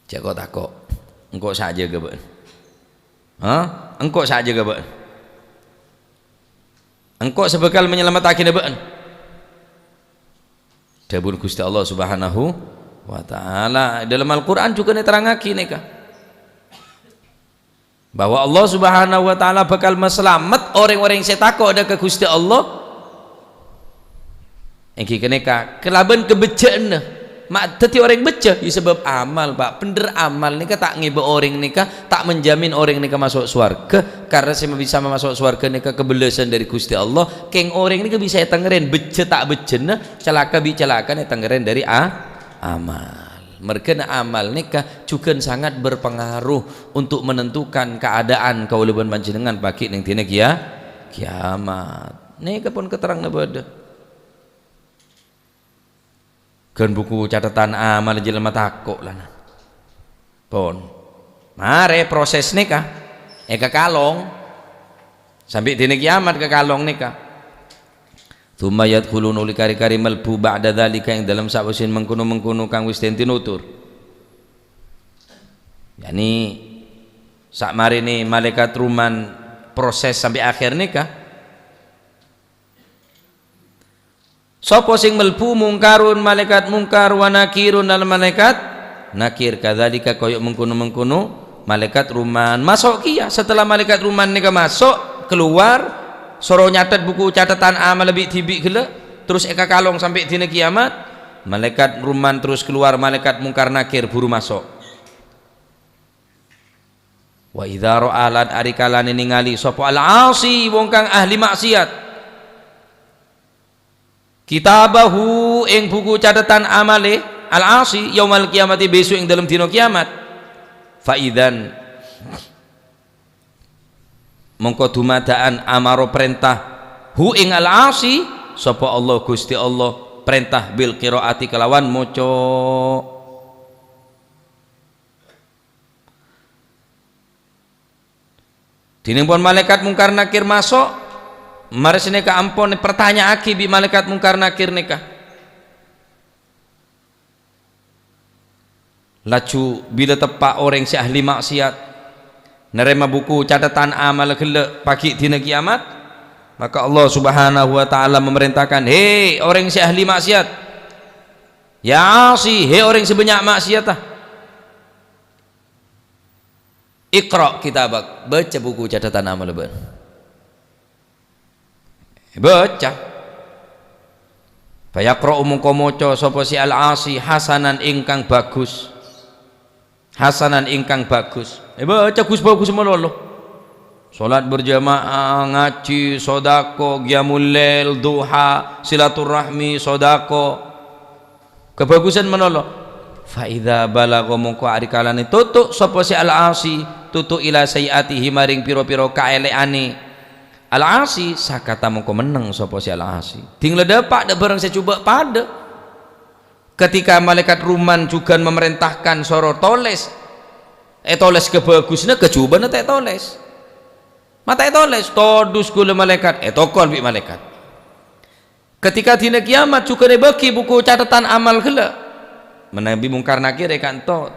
Jhâ' ko'-tako'. Engko' sè ajâgâ bâ'ân. Hah? Engko' sè ajâgâ bâ'ân. Engko' sè bhâkal manyalamettaghi bâ'ân. Dhâbuna Ghustè Allah Subhanahu wa Ta'ala. È dâlem Al-Qur'an jhughân èterrangngaghi nèka, bahwa Allah Subhanahu wa Ta'ala bhâkal masalamet orèng-orèng sè tako' dâ' ka Ghustè Allah. Èngghi ghânèka, kalabân kabhâjjhâ'ânna ma' dhâddhi orèng bhâjjhâ, yâ sabâb amal, Pak. Bhender amal nèka ta' ngèbâ orèng nèka, ta' menjamin orèng nèka maso' sowarghâ, karna sè ma-, bisa maso' sowarghâ nèka kabellâsân dâri Ghustè Allah. Kèng orèng nèka bisa ètengngèrèn bhâjjhâ ta' bhâjjhâna, calaka bi' calakana ètengngèrèn dâri a-, amal. Marghâna amal nèka jhughân sangat berpengaruh untuk menentukan keadaan kaulâ bân panjhennengngan pagghi' neng dina kia-, kiamat. Nèka pon katerranganna bâdâ. Ghân buku catetan amal jhâlân matako' la na. Pon. Marè proses nèka èkakalong. Sampè' dina kiamat kakalong nèka. Tsumma yadkhulu, nuli kari-kari malbu, ba'da dzalika, ing dâlem sabâgiyân mengkono-mengkono kang wis dântè notor. Ya'ni, samarèna malaèkat ruman proses sampè' akhèr nèka. Sapa sè malbu? Mungkarun, malaèkat Mungkar, wa Nakirun, lan malaèkat Nakir. Kadzalika, kaya mengkono-mengkono, malaèkat ruman. Maso' kèya, setelah malaèkat ruman nèka maso', kalowar, soro nyatet buku catetan amal bi'-dhibi' ghellâ', terros èkakalong sampè' dina kiamat, malaèkat ruman terros kalowar, malaèkat Mungkar Nakir buru maso'. Wa idza ra'a, lan arikalane ningali sapa al-asi, wong kang ahli maksiat, kitabahu, ing buku cathetan amale al-asi, yaumal qiyamati, besok ing dalem dina kiamat. Fa idzan, mongko dumadaan amaro perintah, hu ing al-asi, sapa Allah, Gusti Allah, perintah bil qiraati, kelawan maca. Dineng pon malaikat Mungkar Nakir maso', mare saneka ampon epartanya'agi bi' malaikat Mungkar Nakir neka. Laju, bila teppa' oreng se ahli maksiat narema buku cathetan amal gella' pagi' dina kiamat, maka Allah Subhanahu wa Ta'ala memerintahkan, "He, oreng se ahli maksiat! Ya asi, he, oreng se bannya' maksiata! Iqra' kitabak, baca buku cathetan amal ba'na." Baca. Fayaqra'u, mongko maca sapa si al-asi hasanan ingkang bagus. Hasanan ingkang bagus. Eh, baca gus-bagus malolo. Salat berjamaah, ngaji, sodako, qiyamul lail, duha, silaturahmi, sodako. Kebagusan malolo. Fa idza balagha, mongko arikalane tutu' sapa si al-asi, tutu' ila sayyi'atihi, maring pira-pira kaele'ane al-asi, sakata, mongko menneng sapa si al-asi. Ding la dapa' dha' barang se juba' padha. Ketika malaikat Ruman jugan memerintahkan soro toles, etoles kebagusna, kejubana ta' etoles. Ma' ta' etoles, todus gula malaikat, etokol bi' malaikat. Ketika dina kiamat jugan ebagi buku cathetan amal gella'. Manabi Mungkar Nakir e kanto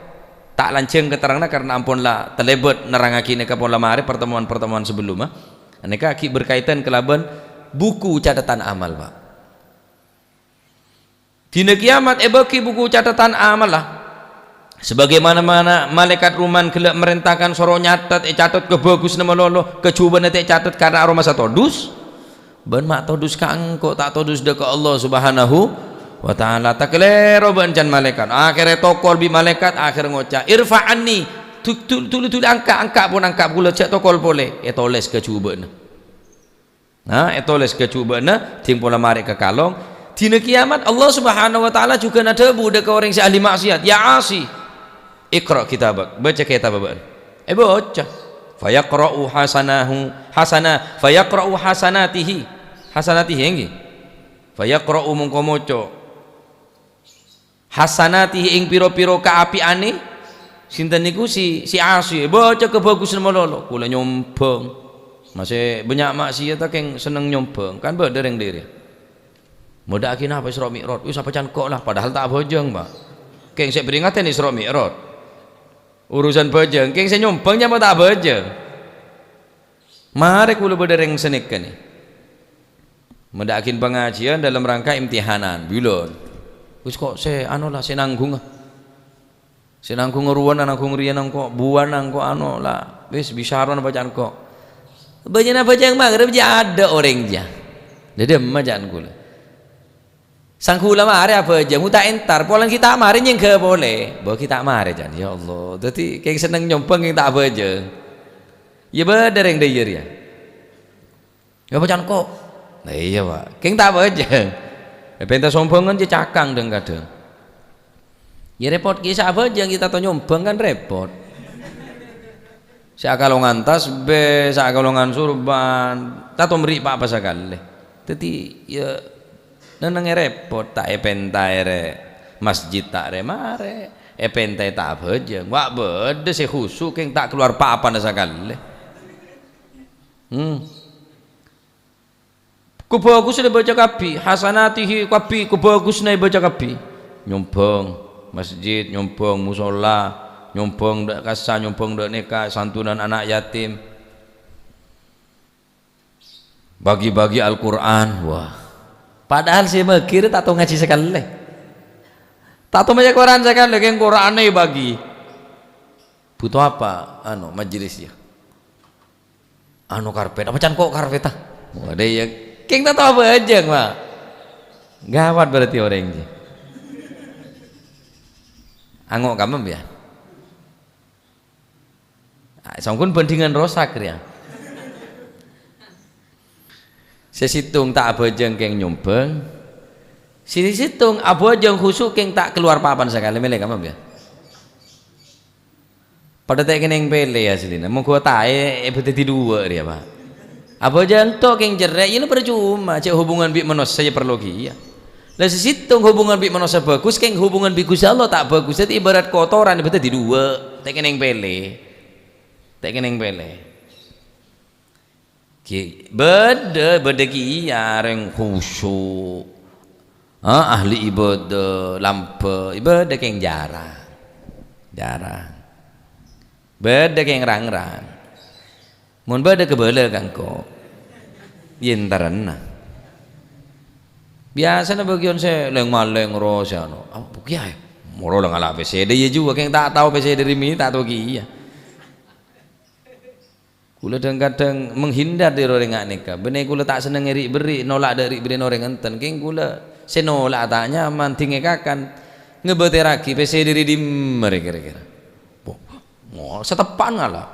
ta' lanjang keteranganna karena ampon la talebat nerrangagi neka pola mare pertemuan-pertemuan sebelumnya. Neka agi berkaitan kelaban buku cathetan amal, Pak. Dina kiamat ebagi buku cathetan amalla. Sebagaimana mana malaikat Ruman gella' merentahkan soro nyatet, ecatet kebagusna malolo, kejubana ta' ecatet karena aromasa todus. Bân ma' todus ka engko', ta' todus dha' ka Allah Subhanahu wa Ta'ala. Takalèro bân can malaikat. Akhèrra tokol bi' malaikat, akhèr ngoca', "Irfa' anni." Du-, du-, duli-duli angka', angka' pon angka' kaulâ, jhâ' tokol polè. Ètolès ka jhubâ'na. Nah, ètolès ka jhubâ'na, dhing pola marè ka kalong. Dina kiamat, Allah Subhanahu wa Ta'ala jhughân adhâbu dha' ka orèng sè ahli ma'siyat, "Ya 'asi, iqra' kitabak, baca kètab bâ'na." Èbâca. Fayaqra'u hasanahu, hasana-, fayaqra'u hasanatihi, hasanatihi, ènggi. Fayaqra'u, mongko maca. Hasanatihi, ing pira-pira kaapi'anè. Sinten niku si, si 'Asi? Èbâca kabhâghusân malolo. Kaulâ nyombhâng. Masè bânnya' ma'siyat, kèng senneng nyombhâng. Kan bâdâ rèng dhâri. Modhâ'aghi napa Isra Mi'raj? Wis apa can ko' lah, padahal ta' abhâjâng, Pak. Kèng sè pèringatan Isra Mi'raj. Urusan bhâjâng, kèng sè nyombhâng nyapa ta' abhâjâng. Marè kaulâ bâdâ rèng sanèka nè. Modhâ'aghin pangajiyân dâlem rangka imtihanan, bilân. Wis ko' sè anu la, sè nangghungnga. Sè nangghung rowa, nangghung rèya, nangko' buwâna, nangko' anu la, wis bisa rowa bâca'an ko'. Bâjâna bhâjâng maghrib jiyâ adâ' orèng jiyâ. Dhâddhi emma ca'na kaulâ. Sang kaulâ marè abhâjâng, mon ta' entar, polana ghi' ta' marè nyèngghâ polè. Bâ ghi' ta' marè, can. Ya Allah, dhâddhi kèng senneng nyombhâng kèng ta' abhâjâng. Iyâ bâdâ rèng dhâ' iyâ rèya. Ya, bâca'an ko'. Lah iyâ, Pak. Kèng ta' abhâjâng. Èpènta sombhângan jiyâ cakang dhâng-kadhâng. Iyâ rèpot ghi' sè abhâjâng, ghi' tanto nyombhâng kan rèpot. Sè akalongan tasbih, sè akalongan surban, tanto mèrri' pa-apa sakalè. Dhâddhi, iyâ, nèng-nèngè rèpot, ta' èpèntaè rè masjid ta' rè marè, èpèntaè ta' abhâjâng. Wa' bâdâ sè khusu' kèng ta' kalowar pa-apana sakalè. Hmm. Kabhâghusân èbâca kabbhi, hasanatihi kabbhi, kabhâghusân èbâca kabbhi. Nyombhâng masjid, nyombhâng musholla, nyombhâng dâ' kassa, nyombhâng dâ' nèka, santunan ana' yatim. Bagi-bagi Al-Qur'an, wah. Padahal sè maghi rè ta' tao ngajhi sakalè. Ta' tao maca Qur'an sakalè, kèng Qur'anna èbâghi. Butuh apa? Anu, majelis ya. Anu karpet, apa can ko' karpet, ah? Waduh, ya. Kèng ta' tao abhâjâng, Pak. Gawat berarti orèng jiyâ. Ango' kamem, ya. Songghun bandhingan rosak rèya. Sè sèttong ta' abhâjâng kèng nyombhâng. Sè sèttong abhâjâng khusu' kèng ta' kalowar papan sakalè, mèlè kamma, yâ? Padâ ta' kennèng pèlè aslina. Mongghu taè èbâdâddi duwâ' rèya, Pak. Abhâjâng to' kèng cerrè', yâ la parcoma, cè' hubungan bi' manossa yâ parlo kèya. La sè sèttong hubungan bi' manossa bhâghus, kèng hubungan bi' Ghustè Allah ta' bhâghus. Dhâddhi ibarat kotoran èbâdâddi duwâ', ta' kennèng pèlè. Ta' kennèng pèlè. Ki-, bâdâ, bâdâ kèya rèng khusu'. Ha, ahli ibadah, lambâ', bâdâ kèng jarang. Jarang. Bâdâ kèng rang-rang. Mon bâdâ kabâlâ ka engko'. Yè entaranna. Biyasana bâgiyân sè lèng-malèng ro sè anu. Apa kèya? Molo la ngala' pèssè dâ' iyâ juwâ kèng ta' tao pèssè dâri mi ta' tao kèya. Kaulâ dhâng-kadhâng menghindar dâri orèng nga' nèka. Bânnè kaulâ ta' sennengngè ri'-berri', nolak dâ' ri'-berri'na orèng enten. Kèng kaulâ sè nolak ta' nyaman, dingngè kakan, ngabâtèrraghi pèssè dâri dimma rè kèra-kèra. Bo-, mo-, sateppa'an ngala'.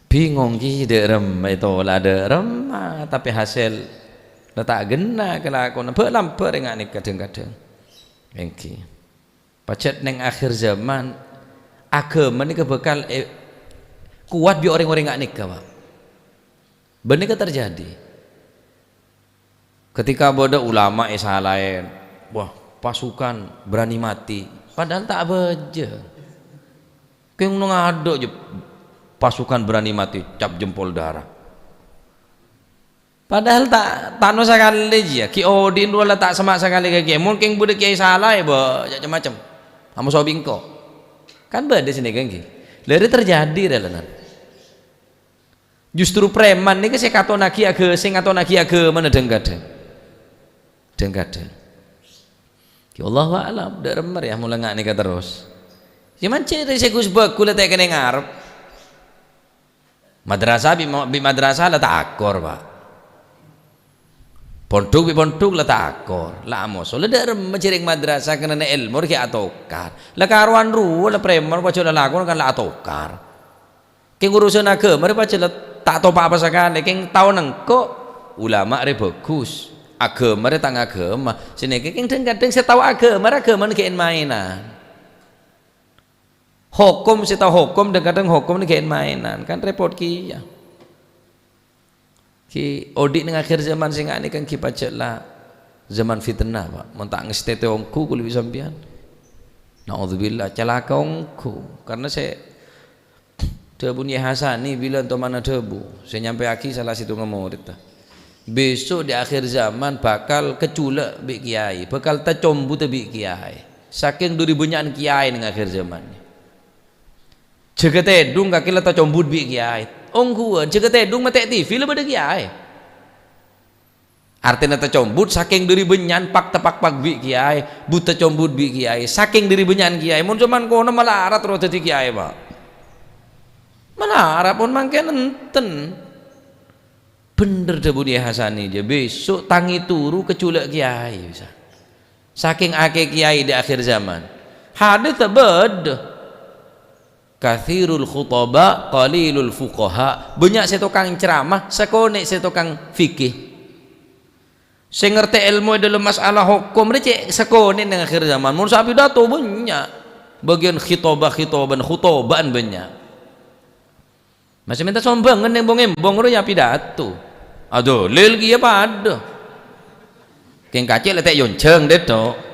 Bingong ghi' dâ' remma ètolak dâ' remma, tapè hasèl la ta' ghenna kalakowanna. Bâ'-lambâ' rè nga' nèka dhâng-kadhâng. Èngghi. Pajhât neng akhir zaman, aghâma nèka bhâkal è-, kowat bi' orèng-orèng nga' nèka, Pak. Bânnè ka terjadi. Ketika bâdâ ulama èsalaè, wah, pasukan berani mati, padahal ta' abhâjâng. Kèng neng adâ' jâ pasukan berani mati, cap jempol dârâ. Padahal ta', tano sakalè jiyâ, ghi' odi'na rowa la ta' semma' sakalè ka kèyaè. Mon kèng bâdâ kèyaè salaè, bâ, ca'-macem. Amoso bi' engko'. Kan bâdâ sè nèka, èngghi. Lha, rè terjadi, rè, lanan. Justru preman nèka sè katonnaghi agâ-, sè ngatonnaghi aghâmana dhâng-kadhâng. Dhâng-kadhâng. Ghi' Allahu a'lam, dâ' remma rè, mola nga' nèka terros. Yâ, mancè' rè sè ghus-bhâghus la ta' kennèng arep. Madrasah bi' ma-, bi' madrasah la ta' akor, Pak. Pondhuk bi' pondhuk la ta' akor, la amoso. La dâ' remma jhâreng madrasah kennèng èlmo rè ghi' atokar. La karowan rowa la preman pajhât lalakon kan la atokar. Kèng urusan aghâma rè pajhât la ta' topa' apa sakalè. Kèng taon engko', ulama rè bhâghus. Aghâma rè tang aghâma. Sè nèka kèng dhâng-kadhâng sè tao aghâma rè aghâmana ghi' èn-maènan. Hokom sè tao hokom, dhâng-kadhâng hokom nèka ghi' èn-maènan, kan repot kèya. Ghi' odi' neng akhir zaman sè nga' nèka ghi' pajhât la zaman fitnah, Pak. Mon ta' ngastètè ongghu kulâ bi' sampèyan. Naudzubillah, calaka ongghu. Karna sè dhâbuna Yai Hasani bilân tomana dhâbu, sè nyampèyaghi sala sèttonga morèdda. Bèso' di akhir zaman bhâkal kacula' bi' kèyaè, bhâkal tacombhuta bi' kèyaè. Sakèng dhuri bânnya'an kèyaè neng akhir zaman. Jâgâ tèdung kakè la tacombhut bi' kèyaè. Ongghuwân, jâgâ tèdung matè' T V la bâdâ kèyaè. Artèna tacombhut sakèng dhuri bânnya'an pak-tapakpak bi' kèyaè, bu tacombhut bi' kèyaè, sakèng dhuri bânnya'an kèyaè. Mon coma kono malarat rowa dhâddhi kèyaè, Pak. Malarat mon mangkèn enten. Bhender dhâbuna Yai Hasani jiyâ, bèso' tangè turu kacula' kèyaè bisa. Sakèng akèh kèyaè di akhir zaman. Hadis bâdâ. Katsirul khutaba, qalilul fuqaha. Bânnya' sè tokang ceramah, sakonè' sè tokang fikih. Sè ngartè èlmo è dhâlem masalah hokom rè cè' sakonè' neng akhir zaman. Mon sè apidato bânnya'. Bâgiyân khitobah-khitobah, khutobaan bânnya'. Masè mènta sombhângan neng bong-embong rowa yâ pidato. Adolil kèya padâ. Kèng kacè' la ta' èyonjhâng dhâddhi.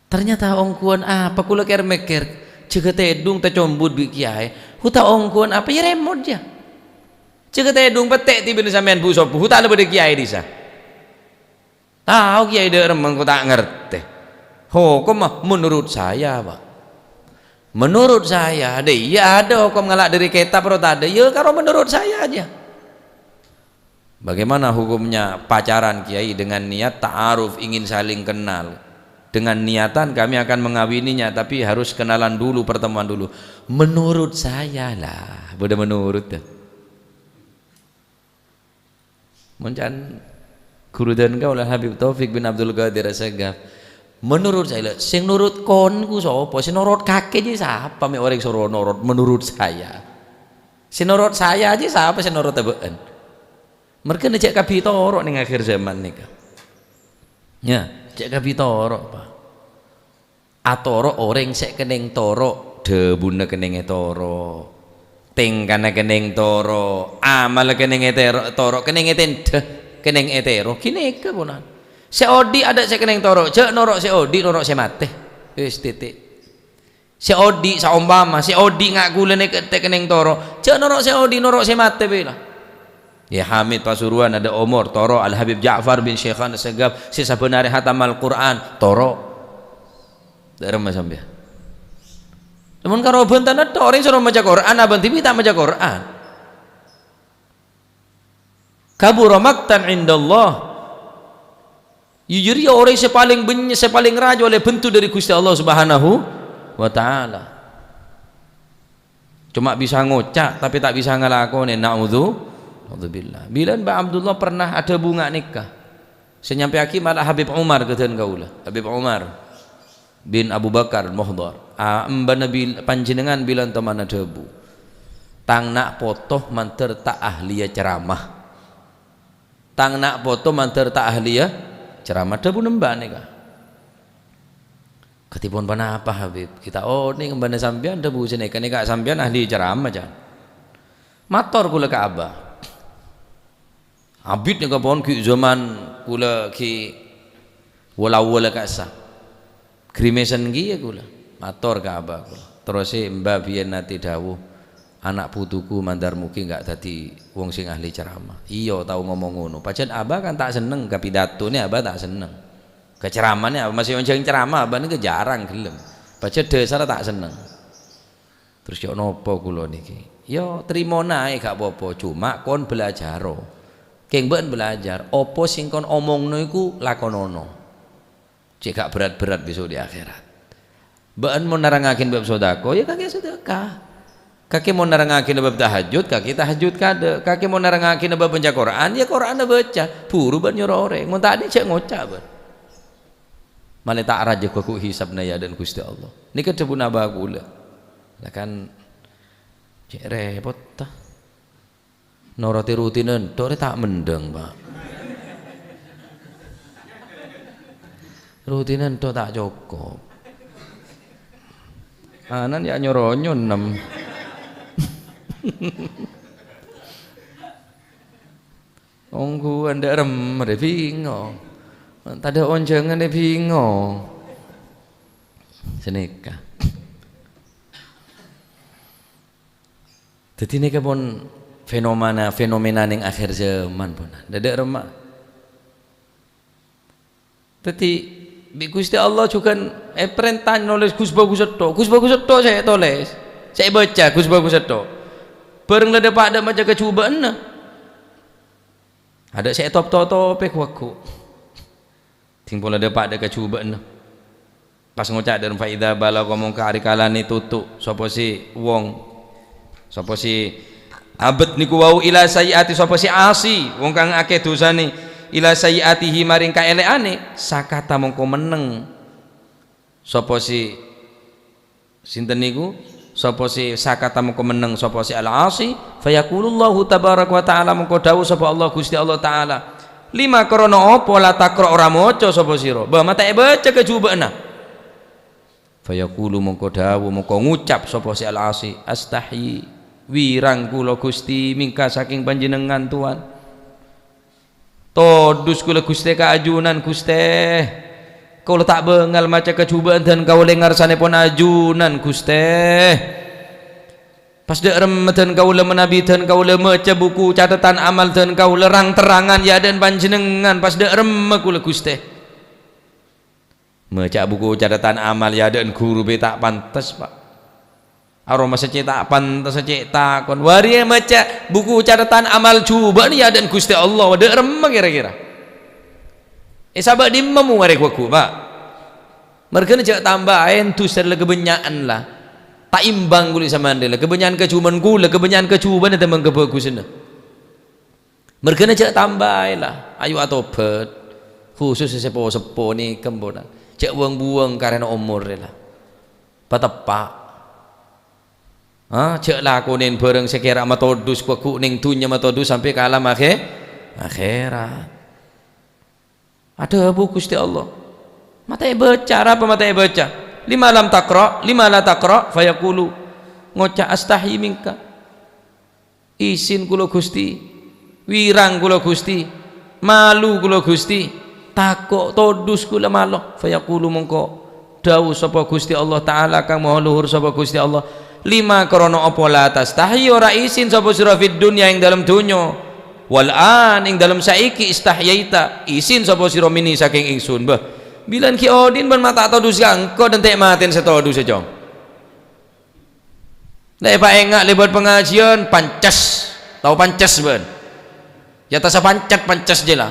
Ternyata ongghuwân apa kaulâ kèr-mèkkèr, jâgâ tèdung tacombhut bi' kèyaè. Hu ta' ongghuwân apa yâ remot yâ. Jâgâ tèdung pettè' tibina sampèyan bu-sobu, hu ta' la bâdâ kèyaè è dhisa. Tao kèyaè dâ' remma engko' ta' ngartè. Hokomma menurut saya, Pak. Menurut saya, dâ' iyâ adâ hokom ngala' dâri kètab ro tadâ', yâ karo menurut saya aja. Bagaimana hukumnya pacaran, Kiai, dengan niat ta'aruf, ingin saling kenal? Dengan niatan kami akan mengawininya, tapi harus kenalan dulu, pertemuan dulu. Menurut saya lah, bâdâ menurut tuh. Mon can ghuru dân kaulâ Habib Taufik bin Abdul Qadir Assegaf. Menurut saya, sè nurut kon ku sapa? Sè nurut kakè jâ' sapa, mè' orèng soro nurut menurut saya? Sè nurut saya jâ' sapa sè nurut bâ'ân? Mergâna jâ' kabbhi toro' neng akhir zaman nèka. Ya, jâ' kabbhi toro', Pa'. Atoro' orèng sè kennèng toro', dhâbuna kennèng ètoro'. Tèngkana kennèng toro', amalla kennèng ètèro-, toro', kennèng ètèndhâ, kennèng ètèro. Ghânèka, ponan. Sè odi' adâ' sè kennèng toro', jâ' noro' sè odi', noro' sè matè. Wis, titik. Sè odi', saompama, sè odi' nga' ghulâ nèka ta' kennèng toro', jâ' noro' sè odi', noro' sè matè bhâi la. Ya, Hamid Pasuruan adâ' omor, toro', Al Habib Ja'far bin Syekhana Segaf, sè sabbhân arè hatam Al-Qur'an, toro'. Dâ'remma sampèyan. Lamon karo bhânta nètto, orèng soro maca Qur'an, abâ' dhibi' ta' maca Qur'an. Kabura maqtan indallah. Iyâ jârèya orèng sè palèng bânnya', sè palèng rajâ ollè bhânto dâri Ghustè Allah Subhanahu wa Ta'ala. Coma bisa ngoca', tapè ta' bisa ngalakonè. Na'udzu-, na'udzubillah. Bilân Mbah Abdullah pernah adhâbu nga' nèka. Sè nyampèyaghi mala Habib Umar ka dân kaulâ. Habib Umar bin Abu Bakar Muhdhar. A, embana bil-, panjhennengngan bilân tomana dhâbu, "Tang na' poto mandhâr ta' ahliya ceramah." Tang na' poto mandhâr ta' ahliya ceramah, dhâbuna mbah nèka. Kadhipon ponapa, Habib? Ghi' ta' onèng embana sampèyan dhâbu sanèka, nèka sampèyan ahli ceramah, can. Mator kaulâ ka Abah. Abit nèka pon ghi' zaman kaulâ ghi' wala-wala ka'issa. Grimèsan kèya kaulâ. Mator ka Abah kaulâ. Terros sè Mbah biyân nate dhâbu, "Ana' putuku mandhâr moghi enggak dhâddhi wong sè ahli ceramah." Iyâ, tao ngomong ngono. Pajhât Abah kan ta' senneng, ka pidatona Abah ta' senneng. Ka ceramana Abah, masih onjhâng ceramah, Abah nèka jhârâng ghellem. Pajhât dhâsarra ta' senneng. Terros, "Cè' napa kaulâ nèkè?" "Yâ, tarèmona aè, gak apa-apa. Coma kon bâlâjhâro. Kèng bâ'ân bâlâjhâr, apa sè kon omongno iku lakonana. Cè' gak berat-berat besok di akhirat. Bâ'ân mon nerrangngaghi bab sodako, yâ kakè sodako. Kakè mon nerrangngaghi bab tahajjud, kakè tahajjud kaadâ'. Kakè mon nerrangngaghi bab maca Qur'an, yâ Qur'anna bâca. Buru bâ'ân nyoro orèng. Mon ta' andi' jhâ' ngoca' bâ'ân." Malè ta' rajâ ghu-, ghu hisabna è adâ'na Ghustè Allah. Nèka dhâbuna Abah kaulâ. Lah kan cè' rèpot, ta. Norotè rutinan tok rè ta' mendhâng, Pa'. Rutinan tok ta' cokop. Anan yâ nyoronyo ennem. Ongghuwân dâ' remma rè bingong. Tadâ' onjhângan rè bingong. Sanèka. Dhâddhi nèka pon fenomena-, fenomena neng akhir zaman, pon. Dâ' remma. Dhâddhi, bi' Ghustè Allah jhughân èparènta nolès gus-bhâgus sèttong. Gus-bhâgus sèttong sè ètolès, sè èbâca gus-bhâgus sèttong. Bhâreng la dâpa' dâ' maca kajhubâ'ânna. Adâ' sè ètop-totopè ghu-, ghu. Dhing pola dâpa' dâ' kajhubâ'ânna. Pas ngoca' dâ' remma, "Fa idza balagha," mongko arè kalana tutu' sapa sè wong, sapa sè abet niku wau, "ila sayyi'ati," sapa sè asi, wong kang akèh dusana, "ila sayyi'atihi," maring kaèlè'anna, "sakata," mongko menneng sapa sè, sinten niku? Sapa sè sakata mongko menneng sapa sè al-asi, fayaqulullahu tabaraka wa ta'ala, mongko dhâbu sapa Allah, Ghustè Allah Ta'ala, "Lima, krana apa, la taqra, ora maca sapa sira?" Bâh, ma' ta' èbâca kajhubâ'ânna. Fayaqulu, mongko dhâbu, mongko ngucap sapa sè al-asi, "Astahyi, wirang kaulâ, Ghustè, mingka sakèng panjhennengngan, Towan." Todus kaulâ, Ghustè, ka ajunan, Ghustè. Kaulâ ta' bângal maca kajhubâ'ân dân kaulâ è ngarsanèpon ajunan, Ghustè. Pas dâ' remma dân kaulâ, manabi dân kaulâ maca buku catetan amal dân kaulâ rang-terrangan è adâ'na panjhennengngan, pas dâ' remma kaulâ, Ghustè. Maca buku catetan amal è adâ'na ghuru bhâi ta' pantes, Pa'. Aromasa cè' ta' pantes, cè' takon. Arèya maca buku catetan amal jhubâ'ân è adâ'na Ghustè Allah, dâ' remma kèra-kèra? È sabâ' dimma mon arè ghu-, ghu, Pa'? Mergâna jhâ' tambaè, dus la kabânnya'an la. Ta' imbang kaulâ samandhâr la. Kabânnya'an kajhubâ'ân kaulâ, kabânnya'an kajhubâ'ân tèmbhâng kabhâghusânna. Mergâna jhâ' tambaè la, ayo atobhât. Khusus sè po-seppo nèka, emponan. Jhâ' buwâng-buwâng karèna omorrè la. Pateppa'. Ha, jhâ' lakonè bhârâng sè kèra matodus, kowa ghu' neng dhunnya matodus sampè' ka alam akhè-, akhèrat. Adhâbu Ghustè Allah, "Ma' ta' èbâca, arapa ma' ta' èbâca? Lima lam taqra, lima la taqra?" Fayaqulu, ngoca', "Astahyi minka." Isin kaulâ, Ghustè. Wèrang kaulâ, Ghustè. Malu kaulâ, Ghustè. Tako', todus kaulâ malo. Fayaqulu, mongko dhâbu sapa Ghustè Allah Ta'ala kang maha luhur sapa Ghustè Allah, "Lima, krana apa la tastahyi ora isin sapa sira fid dunya ing dalem dhunnya? Wal an ing dalem saiki istahyaita, isin sapa sira minni saking ingsun." Bâh, bilân ghi' odhi'na bân ma' ta' todus ka engko' dânte' matèn sè todus, Cong. La èpaènga' lèbât pangajiân, pances. Tao pances bân? Ya tasa pancet pances jiyâ la.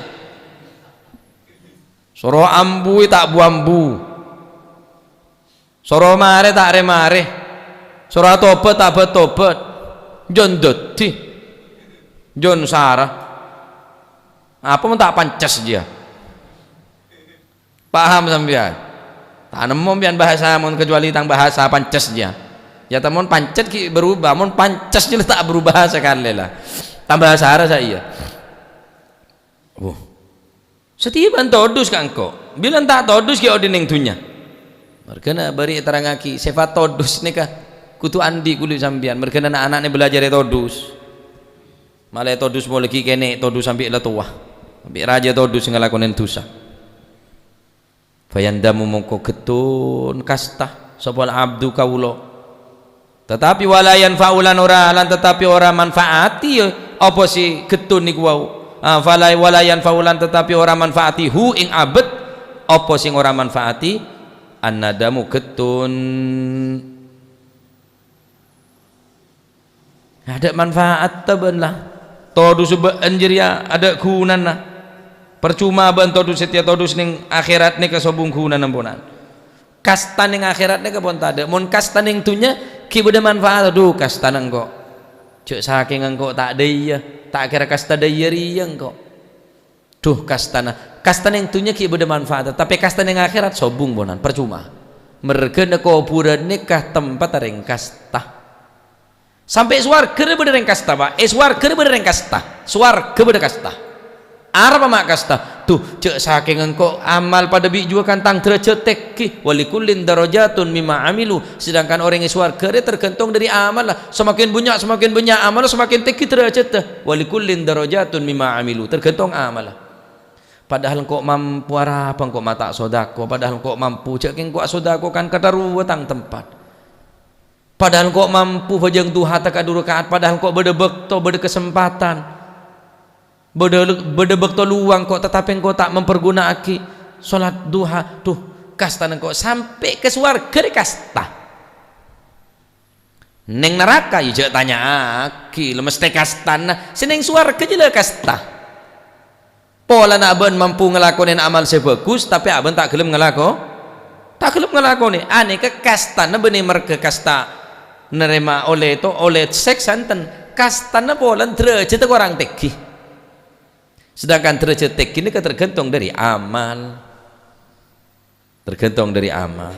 Soro ambu ta' bu-ambu. Soro marè ta' rè-marè. Soro atobhât ta' bât-tobhât. Jhân dhâddhi. Jhân sara. Apa mon ta' pances jiyâ? Paham sampèyan? Ta' nemmo sampèyan bahasa mon kecuali tang bahasa pances jiyâ. Ya, ta' mon pancet ghi' berubah, mon pances jelas ta' berubah sakalè la. Tambah sara sa iyâ. Wah. Satèya bân todus ka engko'. Bilân ta' todus ghi' odhi' neng dhunnya. Marghâna bâri' èterrangaghi, sèfat todus nèka kodhu andi' kulâ sampèyan. Marghâna na'-ana'na bâlâjârâ todus. Malè todus molè ghi' kènè' todus sambi' la towa. Sambi' rajâ todus ngalakonè dhusa. Fayandamu mongko ghettun kasta sapa al-abdu kaulâ. Tetapi wala yanfa'u lan ora, lan tetapi ora manfaati apa sè ghettun niku wau. Ah, fala, wala yanfa'u lan tetapi ora manfaati hu ing abet apa sing ora manfaati an-nadamu ghettun. Adâ' manfaatta bân la. Todus bâ'ân jârèya adâ' ghunana. Parcoma bâ'ân todus satèya todus neng akhèrat nèka sobung ghunana, ponan. Kasta neng akhèrat nèka pon tadâ'. Mon kasta neng dhunnya ghi' bâdâ manfaat. Adhu, kastana engko'. Jhâ' sakènga engko' ta' dâiyâ, ta' kèra kasta dâiyâ rèya engko'. Dhu, kastana, kasta neng dhunnya ghi' bâdâ manfaatta, tapè kasta neng akhèrat sobung, ponan, parcoma. Merghâna kobhurân nèka tempat rèng kasta. Sampè' sowarghâ rè bâdâ rèng kasta, Pa'. È sowarghâ rè bâdâ rèng kasta. Sowarghâ bâdâ kasta. Arapa ma' kasta? Dhu, jhâ' sakènga engko' amal padâ bi' juwâ kan tang dârâjhât tèngghi. "Wa likullin darajatun mimma amilu." Sedangkan orèng è sowarghâ rè tergantung dâri amalla. Semakin bânnya', semakin bânnya' amalla, semakin tèngghi dârâjhâddhâ. "Wa likullin darajatun mimma amilu." Tergantung amalla. Padahal engko' mampu, arapa engko' ma' ta' sodako? Padahal engko' mampu, jhâ' kèng engko' asodako kan katarowa tang tempat. Padahal engko' mampu bhâjâng duha tèka du raka'at, padahal engko' bâdâ bâkto, bâdâ kasempadhân. Bâdâ, bâdâ bâkto lowang engko', tatapè engko' ta' mamparghuna'aghi solat duha. Dhu, kastana engko' sampè' ka sowarghâ rè kasta. Neng naraka, ya jhâ' tanya'aghi, la mesthè kastana. Sè neng sowarghâ jiyâ la kasta. Polana abâ'na mampu ngalakonè amal sè bhâghus, tapè abâ'na ta' ghellem ngalako-, ta' ghellem ngalakonè. Anèka kastana bânnè marghâ kasta narèma ollè to-, ollè sèksa enten. Kastana polana dârâjhâddhâ korang tèngghi. Sedangkan dârâjhât tèngghi nèka tergantung dâri amal. Tergantung dâri amal.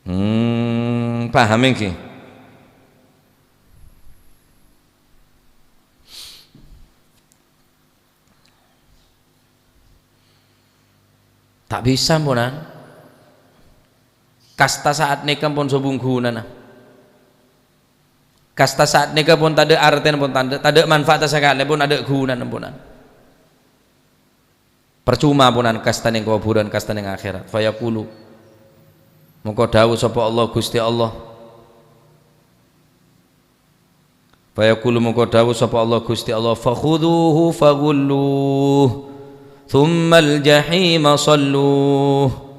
Hmm, paham èngghi? Ta' bisa, ponan. Kasta sa'at nèka pon sobung ghunana. Kasta sa'at nèka pon tadâ' artèna, pon tadâ', tadâ' manfaatta sakalè, pon adâ' ghunana, ponan. Parcoma ponan kasta neng kobhurân, kasta neng akhèrat. Fayaqulu, mongko dhâbu sapa Allah, Ghustè Allah. Fayaqulu, mongko dhâbu sapa Allah, Ghustè Allah, "Fakhudhuhu faghulluh, tsummal jahima shalluh,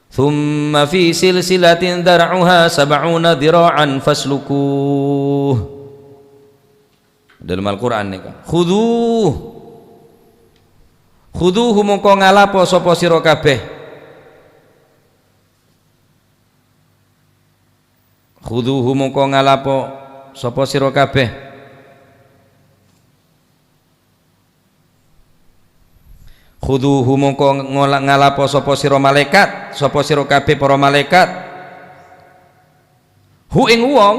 tsumma fi silsilatin dzar'uha sab'una dzira'an faslukuh." Dâlem Al-Qur'an nèka. Khudhu. Khudhuhu mongko ngalapo sapa sira kabèh. Khudhuhu mongko ngalapo sapa sira kabèh. Khudzuhu, mongko ngola-, ngalapo sapa sira malaèkat, sapa sira kabeh para malaèkat. Hu ing wong.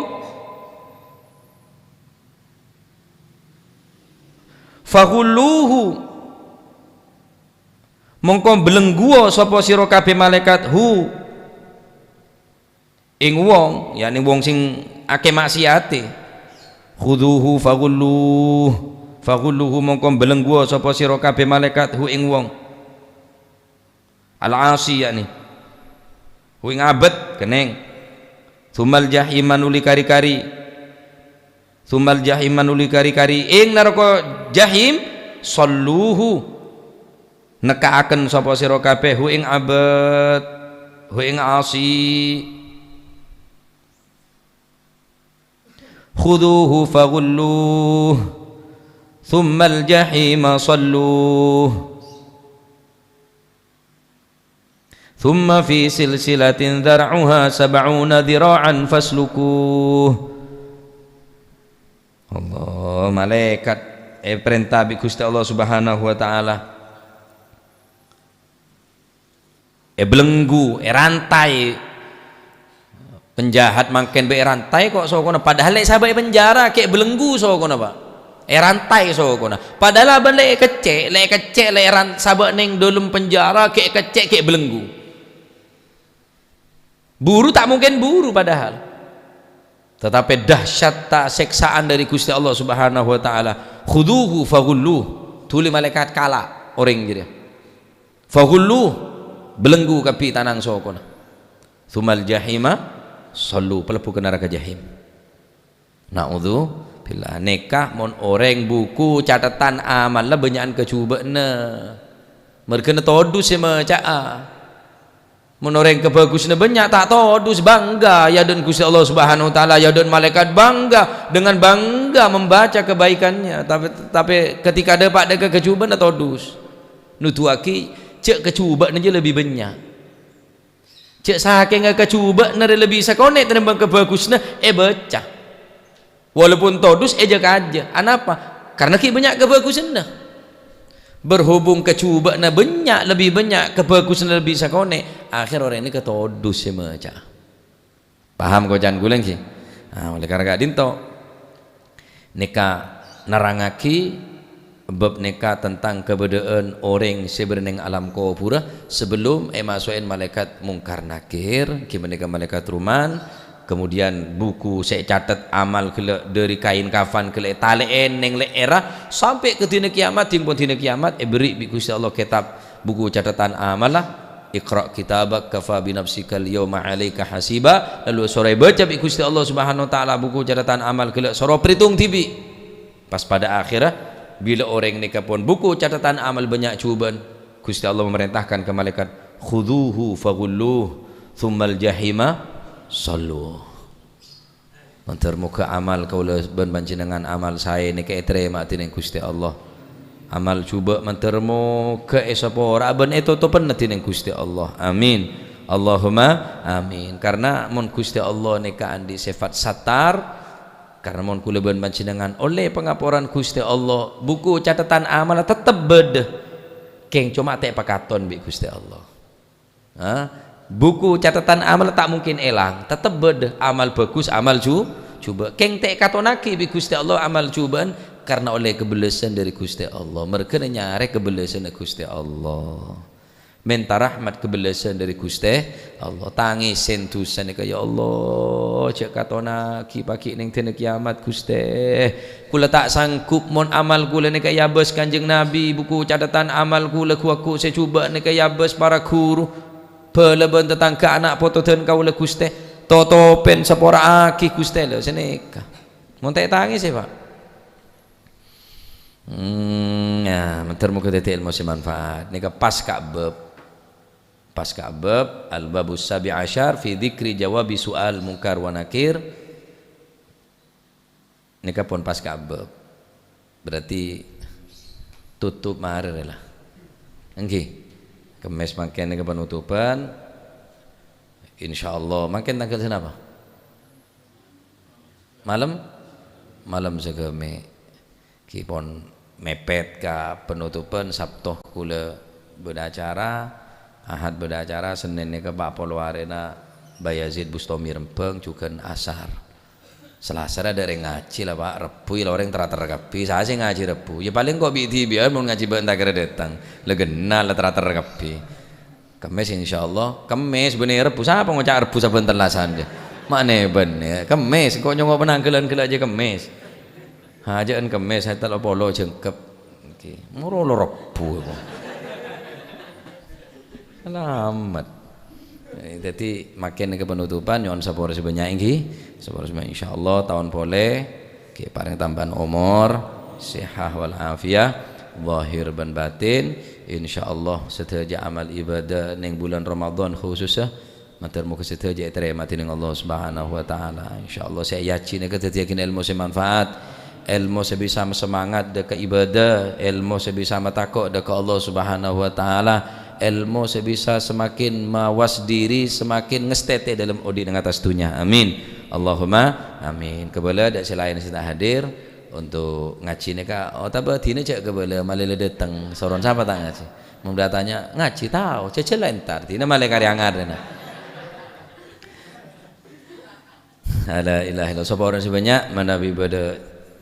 Faghulluhu, mongko belengguwa sapa sira kabeh malaèkat, hu ing wong, yakni wong sing akeh maksiate. Khudzuhu faghulluh. Faghulluhu, mongko belengguwa sapa sira kabeh malaèkat, hu ing wong. Al-'asi, yakni. Hu ing abet, kenning. Tsummal jahima, nuli kari-kari. Tsummal jahima, nuli kari-kari. Ing naraka jahim, shalluhu. Nekka'aken sapa sira kabeh, hu ing abet, hu ing 'asi. Khudzuhu faghulluh, tsummal jahima shalluh. Tsumma fi silsilatin dzar'uha sab'una dzira'an faslukuh. Allah, malaèkat èparènta bi' Ghustè Allah Subhanahu wa Ta'ala. Èbelenggu, èrantai. Penjahat mangkèn bâ' èrantai kok sokona. Padahal lè' sabâ' è penjara, kè' belenggu sokona, Pak. Èrantai sokona. Padahal abâ' lè' èkeccè', lè' èkeccè', lè' èran-, sabâ' neng dâlem penjara, kè' èkeccè', kè' belenggu. Buru ta' mungkin buru padahal. Tetapi dahsyatta sèksaan dâri Ghustè Allah Subhanahu wa Ta'ala. Khudzuhu faghulluh. Dhuli malaèkat kala' orèng jârèya. Faghulluh, belenggu kabbhi tanang sokona. Tsummal jahima shalluh, palebbhu ka naraka jahim. Na'udzubillah. Nèka mon orèng buku cathetan amalla bânnya'an kajhubâ'na. Merghâna todus sè maca'a. Mon orèng kabhâghusânna bânnya', ta' todus, bangga, ya, dâ' Ghustè Allah Subhanahu wa Ta'ala, ya, dâ' malaèkat, bangga, dengan bangga membaca kebaikannya. Tapè, tapè ketika dâpa' dâ' ka kajhubâ'na, todus. Nuduwaghi jâ' kajhubâ'na jâ' lebbi bânnya'. Jâ' sakèngnga kajhubâ'na rè lebbi sakonè' tènèmbhâng kabhâghusânna èbâca. Walaupun todus èjâ-kajâ. Anapa? Karena ghi' bânnya' kabhâghusânna. Berhubung kajhubâ'na bânnya', lebbi bânnya', kabhâghusânna lebbi sakonè', akhèr orèng nèka todus sè maca'a. Paham koca'an kaulâ, ènggi? Ah, oleh karena ka'dinto. Nèka nerrangngaghi bab nèka tentang kabâdâ'ân orèng sè bâdâ neng alam kobhurrâ sabellum èmaso'è malaèkat Mungkar Nakir, ghi panèka malaèkat Roman, kemudian buku sè ècatet amal ghellâ' dâri kaèn kafan ghellâ' ètalè'è neng lè'èrra sampè' ka dina kiamat, ding pon dina kiamat èberri' bi' Ghustè Allah kètab buku catetan amalla. "Iqra' kitabak kafa bi nafsikal yauma 'alaika hasiba." Lalu soro èbâca bi' Ghustè Allah Subhanahu wa Ta'ala buku catetan amal ghellâ' soro pèrètong dhibi'. Pas padâ akhèrra, bilâ orèng nèka pon buku catetan amal bânnya' jhubâ'ân, Ghustè Allah memerintahkan ka malaèkat, "Khudzuhu faghulluh, tsummal jahima shalluh." Mandhâr moghâ amal kaulâ bân panjhennengngan amal saè nèka ètarèma dhinèng Ghustè Allah. Amal jhubâ' mandhâr moghâ èsapora'a bân ètotopenna dhinèng Ghustè Allah. Amin. Allahumma amin. Karna mon Ghustè Allah nèka andi' sèfat Sattar, karna mon kaulâ bân panjhennengngan ollè pangaporan Ghustè Allah, buku catetan amalla tettep bâdâ. Kèng coma ta' èpakaton bi' Ghustè Allah. Ha? Buku catetan amal ta' mungkin èlang, tettep bâdâ. Amal bhâghus, amal jhu-, jhubâ'. Kèng ta' èkatonnaghi bi' Ghustè Allah amal jhubâ'ân, karna ollè kabellâsân dâri Ghustè Allah. Merghâna nyarè kabellâsânna Ghustè Allah. Mènta rahmat kabellâsân dâri Ghustè Allah. Tangèsè dhusa nèka, "Ya Allah, jhâ' katonnaghi pagghi' neng dina kiamat, Ghustè." Kaulâ ta' sanggup mon amal kaulâ nèka èabâs Kanjeng Nabi, buku catetan amal kaulâ ghu-, ghu-, sè jhubâ' nèka èabâs para ghuru, bhâlâ bân tatangghâ ana' poto dân kaulâ, Ghustè. Totopèn, sapora'aghi, Ghustè, lho, sanèka. Mon ta' ètangèsè, Pak. Hmm, ya, mandhâr moghâ dhâddhi èlmo sè manfaat. Nèka pas ka bab. Pas ka bab, al-babus sabi' asyar fi dzikri jawabi su'al Mungkar wa Nakir. Nèka pon pas ka bab. Berarti tutup marè rè la. Ènggi. Kemmès mangkèn nèka penutupan. Insyaallah. Mangkèn tangghâl sanapa? Malem? Malem saghâmè'. Ghi pon mèpèt ka penutupan, Sabto kaulâ Bâdâ acara, Ahad bâdâ acara, Sennèn nèka pa' polo arèna Bayazid Bustami Rembang, jhughân Asar. Selasa rè adâ' rèng ngajhi la, Pa'. Rebbhu la orèng ter-ater kabbhi. Saè sè ngajhi Rebbhu. Iyâ palèng ko' bi'-dhibi'ân mon ngajhi bâ'na ta' kèra dâteng. La ghenna' la ter-ater kabbhi. Kemmès insyaallah. Kemmès bânnè Rebbhu. Sapa ngoca' Rebbhu sabbhân tellasan, jâ? Ma'nè bânnè. Kemmès, ko' nyongo' penanggalan ghellâ' jâ Kemmès. Hajâ'ân Kemmès, sè tello polo jâ engkep. Èngghi, moro lo Rebbhu, kok. Salamet. Eh, dhâddhi, mangkèn ka penutupan, nyo'on sapora sè bânnya', èngghi. Sapora sè bânnya', insyaallah, taon polè. Èngghi, parèng tambâ'ân omor, sehah wal afiyah, zahir bân batin. Insyaallah, sadhâjâ amal ibadah neng bulân Ramadan khususnya, Mator moghâ sadhâjâ ètarèma dhinèng Allah Subhanahu wa Ta'ala. Insyaallah, sè èajhi nèka dhâddhiyâghin èlmo sè manfaat, èlmo sè bisa masemangat dâ' ka ibadah, èlmo sè bisa matako' dâ' ka Allah Subhanahu wa Ta'ala, èlmo sè bisa semakin mawas diri, semakin ngastètè dâlem odi' neng attas dhunnya. Amin. Allahumma amin. Kabâlâ dâ' sè laèn sè ta' hadir, untuk ngajhi nèka, otabâ dina jâ' kabâlâ malè la dâteng, soron sapa ta' ngajhi? Mon bâdâ tanya, "Ngajhi tao, jhâjhâl la entar, dina malè karè angarèna." La ilaha illallah, sapora sè bânnya', manabi bâdâ,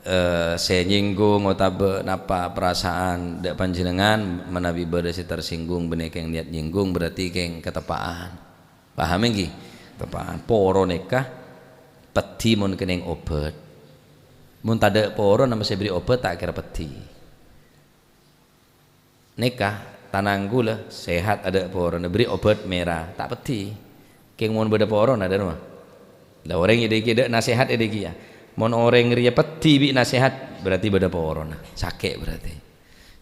eh, sè nyinggung otabâ napa parasaan dâ' panjhennengngan, manabi bâdâ sè tersinggung, bânnè kèng niat nyinggung, berarti kèng kateppa'an. Paham èngghi? Kateppa'an. Poro nèka peddhi mon kennèng obât. Mon tadâ' porona ma' sè èberri' obât ta' kèra peddhi. Nèka, tanang ghulâ, sehat adâ' porona, berri' obât mèra, ta' peddhi. Kèng mon bâdâ porona, dâ' remma? La orèng è dâgghi' dâ' nasehat è dâgghi', yâ. Mon orèng rèya peddhi bi' nasehat, berarti bâdâ porona. Sakè' berarti.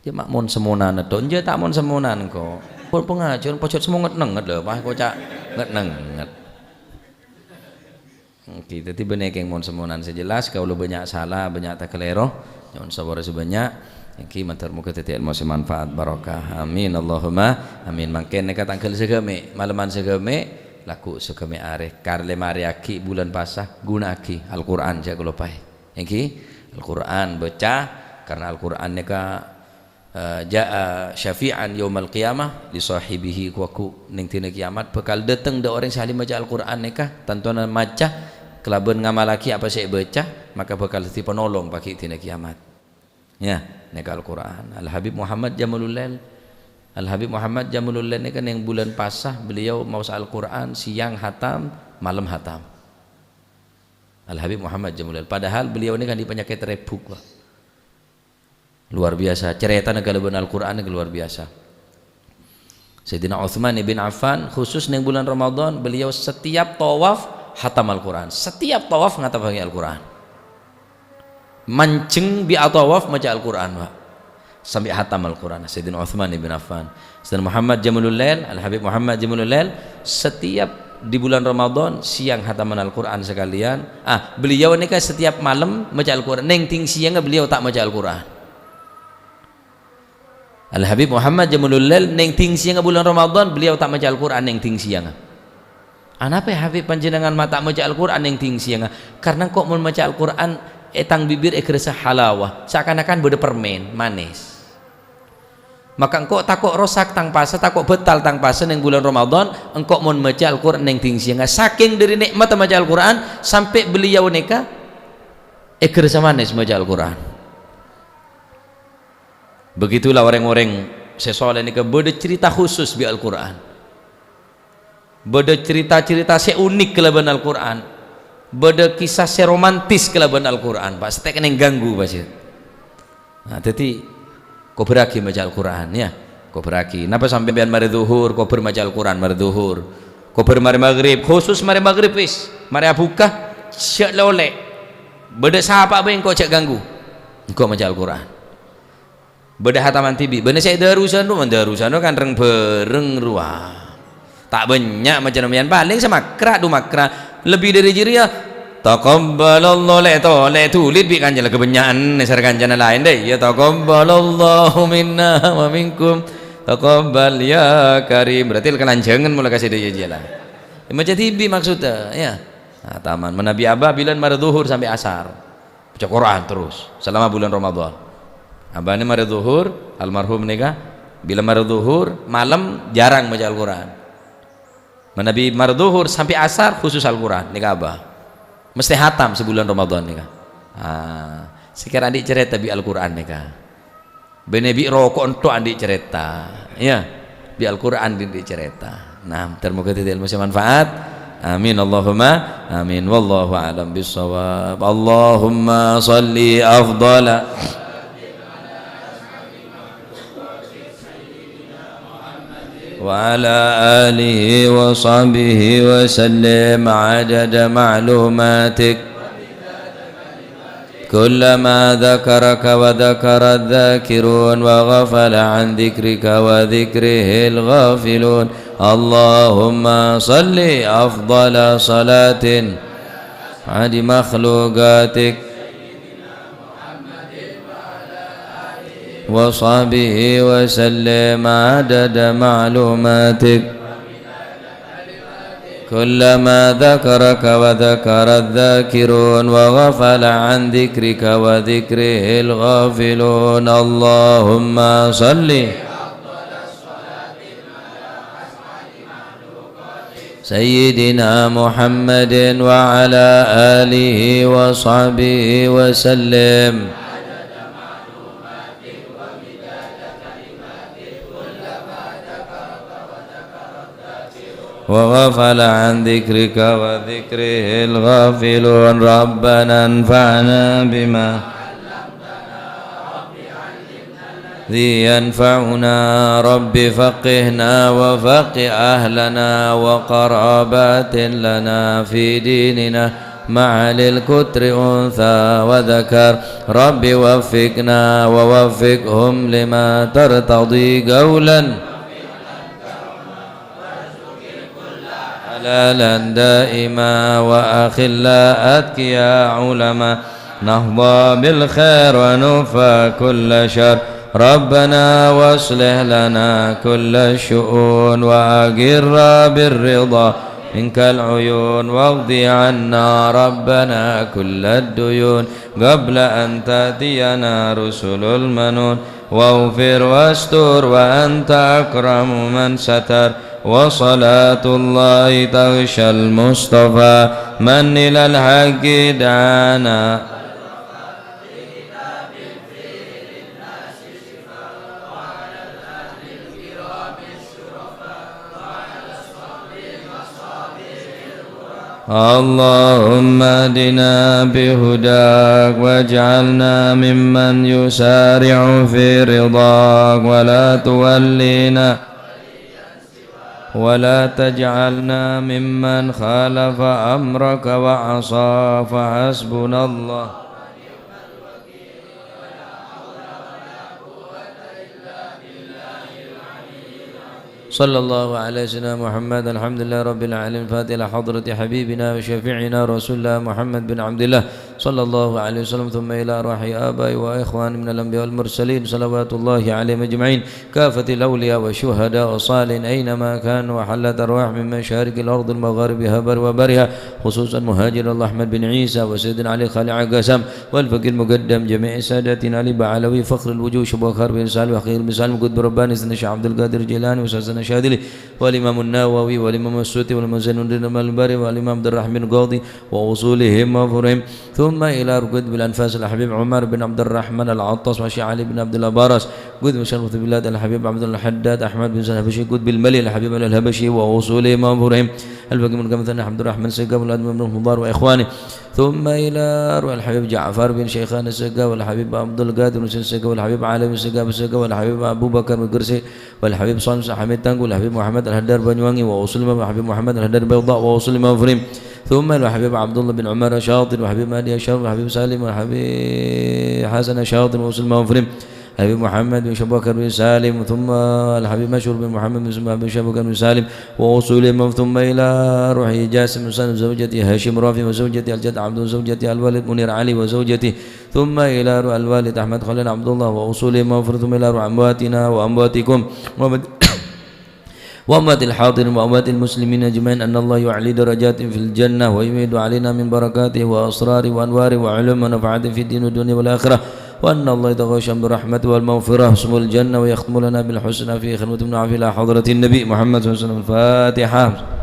Jâ' ma' mon-semmonanna, to. Enjâ' ta' mon-semmonan, kok. Pon pangajiân, pojhât semmonget-nenget, lho, pas koca' nget-nenget. Èngghi, dhâddhi bânnè kèng mon-semmonan sè jelas, kaulâ bânnya' sala, bânnya' takalèro. Nyo'on sapora sè bânnya'. Èngghi, mator moghâ dhâddhi èlmo sè manfaat, barokah. Amin, Allahumma amin. Mangkèn nèka tangghâl saghâmè', malemman saghâmè', lagghu' saghâmè' arè. Karè marèyaghi bulân pasa, ghuna'aghi Al-Qur'an, jhâ' kaloppaè. Èngghi, Al-Qur'an bâca, karna Al-Qur'an nèka Eh, jaa syafi'an yaumal qiyamah li shahibihi, ghu-lagghu' neng dina kiyamat bhâkal dâteng dâ' orèng sè ahli maca Al-Qur'an nèka, tantona maca kalabân ngamallaghi apa sè èbâca, maka bhâkal dhâddhi panolong paghi' dina kiyamat. Yâ, nèka Al-Qur'an. Al-Habib Muhammad Jamalullail. Al-Habib Muhammad Jamalullail nèka neng bulân pasa, beliau maos Al-Qur'an, siang hatam, malem hatam. Al-Habib Muhammad Jamalullail. Padahal beliau nèka andi' panyakèt rèbuk, Pak. Luar biasa, carètana kalabân Al-Qur'an nèka luar biasa. Sayyidina Utsman ibn Affan, khusus neng bulân Ramadan, beliau setiap tawaf hatam Al-Qur'an. Setiap tawaf ngatamaghi Al-Qur'an. Manjheng bi' atawaf maca Al-Qur'an, Pak. Sampè' hatam Al-Qur'an. Sayyidina Utsman ibn Affan. Sayyidina Muhammad Jamalullail, Al-Habib Muhammad Jamalullail, setiap di bulan Ramadan, siang hataman Al-Qur'an sekalian. Ah, beliau nèka setiap malem maca Al-Qur'an. Neng dhing siangnga beliau ta' maca Al-Qur'an. Al-Habib Muhammad Jamalullail, neng dhing siangnga bulan Ramadan, beliau ta' maca Al-Qur'an neng dhing siangnga. Anapa, Habib, panjhennengngan ma' ta' maca Al-Qur'an neng dhing siangnga? Karna engko' mon maca Al-Qur'an, è tang bibir èghârâsa halawa, seakan-akan bâdâ permen, manis. Maka engko' tako' rosak tang pasa, tako' bâtal tang pasa neng bulan Ramadan, engko' mon maca Al-Qur'an neng dhing siangnga. Sakèng dhâri nè'matta maca Al-Qur'an, sampè' beliau nèka èghârâsa manis maca Al-Qur'an. Begitulah orèng-orèng sè soleh nèka bâdâ cerita khusus bi' Al-Qur'an. Bâdâ cerita-cerita sè unik kalabân Al-Qur'an. Bâdâ kisah sè romantis kalabân Al-Qur'an. Pas ta' kennèng ganggu, pas, yâ. Nah, dhâddhi, kobârraghi maca Al-Qur'an, yâ. Kobârraghi. Napa sampèyan marè dhuhur, kobâr maca Al-Qur'an marè dhuhur. Kobâr marè maghrib, khusus marè maghrib, wis. Marè abhuka, jhâ' lè-ollè. Bâdâ sapa bhâi engko' jhâ' ganggu. Engko' maca Al-Qur'an. Bâdâ hataman dhibi'. Bânnè sè darusan rowa, darusan rowa kan reng-bhâreng rowa. Ta' bânnya' macana mèyan, palèng samakra, du makra. Lebbi dhâri jârèya, taqabbalallahu, lè' to, lè' dhulit bi' kanca la kabânnya'an nèsar kancana laèn, dâ'. Ya, taqabbalallahu minna wa minkum. Taqabbal ya karim. Berarti la kalanjhângan mola ka sè dâ' iyâ jiyâ la. Maca dhibi' maksudda, yâ. Nah, taman. Manabi abah bilân marè dhuhur sampè' asar. Baca Qur'an terus selama bulan Ramadan. Abahna marè dhuhur, almarhum nèka, Bilâ marè dhuhur, malem jarang maca Al-Qur'an. Manabi marè dhuhur sampè' asar khusus Al-Qur'an, nèka abâ. Mestè hatam sabulân Ramadan nèka. Ah, sakèra andi' carèta bi' Al-Qur'an nèka. Bânnè bi' roko' ènto' andi' carèta. Iyâ, bi' Al-Qur'an andi' carèta. Nah, ter-moga dhâddhi ilmu sè manfaat. Amin, Allahumma amin. Wallahu a'lam bissawab. Allahumma shalli afdhala وعلى آله وصحبه وسلم عدد معلوماتك. كلما ذكرك وذكر الذاكرون وغفل عن ذكرك وذكره الغافلون. اللهم صل أفضل صلاة عد مخلوقاتك وصحبه وسلم عدد معلوماتك. كلما ذكرك وذكر الذاكرون وغفل عن ذكرك وذكره الغافلون. اللهم صل سيدنا محمد وعلى آله وصحبه وسلم. وغفل عن ذكرك وذكره الغافلون. ربنا انفعنا بما الذي ينفعنا. رب فقهنا وفقه أهلنا وقرابات لنا في ديننا مع أهل القطر أنثى وذكر. رب وفقنا ووفقهم لما ترتضي قولا حلالا دائما وأخلاء أتقياء علماء نحظى بالخير ونكفى كل شر. ربنا واصلح لنا كل الشؤون وأقر بالرضا منك العيون واقض عنا ربنا كل الديون قبل أن تأتينا رسل المنون. واغفر واستر وأنت أكرم من ستر. وصلاة الله تغشى المصطفى من إلى الحق دعانا. اللهم اهدنا بهداك واجعلنا ممن يسارع في رضاك ولا تولينا ولا تجعلنا ممن خالف أمرك وعصاك. فحسبنا الله. صلى الله على سيدنا محمد. الحمد لله رب العالمين. الفاتحة إلى حضرة حبيبنا وشفيعنا رسول الله محمد بن عبد الله صلى الله عليه وسلم، ثم إلى أرواح آبائي وإخواني من الأنبياء والمرسلين، صلوات الله عليهم أجمعين، كافة الأولياء والشهداء والصالحين أينما كانوا وحلت أرواحهم من مشارق الأرض ومغاربها وبرها وبحرها، خصوصا مهاجر الله أحمد بن عيسى وسيدنا علي خليل عقاسم والفقيه المقدم جميع ساداتنا علي بعلوي فخر الوجوه شيخ بكر بن سالم وخير بن سالم قطب رباني سيدنا الشيخ عبد القادر الجيلاني وأستاذنا الشاذلي والإمام النووي والإمام السيوطي والإمام زين الدين المالباري والإمام عبد الرحمن القاضي وأصولهم وفروعهم، ثم إلى قطب الأنفاس الحبيب عمر بن عبد الرحمن العطاس والشيخ علي بن عبد الله باراس، قطب شرف البلاد الحبيب عبد الله الحداد أحمد بن سعد الحبشي، قطب الملي الحبيب علي الحبشي وأصولهم وفروعهم، الفقيه المقدم الثاني عبد الرحمن السقاف والأدم بن مضر وإخوانه، ثم إلى روح الحبيب جعفر بن شيخان السقاف والحبيب عبد القادر بن حسين السقاف والحبيب علي بن السقاف السقاف والحبيب أبو بكر بن قرسي والحبيب صالح حميد تانقو والحبيب محمد الحداد بنيوانغي وأصولهم والحبيب محمد الحداد بيضاء وأصولهم وفروعهم، ثم إلى الحبيب عبد الله بن عمر الشاطر والحبيب مهدي الشاطر والحبيب سالم والحبيب حسن الشاطر وأصولهم وفروعهم، الحبيب محمد بن شيخ بكر بن سالم، ثم الحبيب مشهور بن محمد بن شيخ بكر بن سالم وأصولهم، ثم إلى روح جاسم حسين وزوجته هاشم رافي وزوجته الجد عبد وزوجته الوليد منير علي وزوجته، ثم إلى روح الوالد أحمد خليل عبد الله وأصولهم وفروعهم، ثم إلى روح أمواتنا وأمواتكم وأموات وأموات الحاضرين وأموات المسلمين أجمعين، أن الله يعلي درجاتهم في الجنة ويمد علينا من بركاته وأسراره وأنواره وعلومه ونفعاته في الدين والدنيا والآخرة. وأن الله يتغشاهم بالرحمة والمغفرة ويسكنهم الجنة ويختم لنا بالحسنى في خلوة من عافية إلى حضرة النبي محمد صلى الله عليه وسلم. الفاتحة.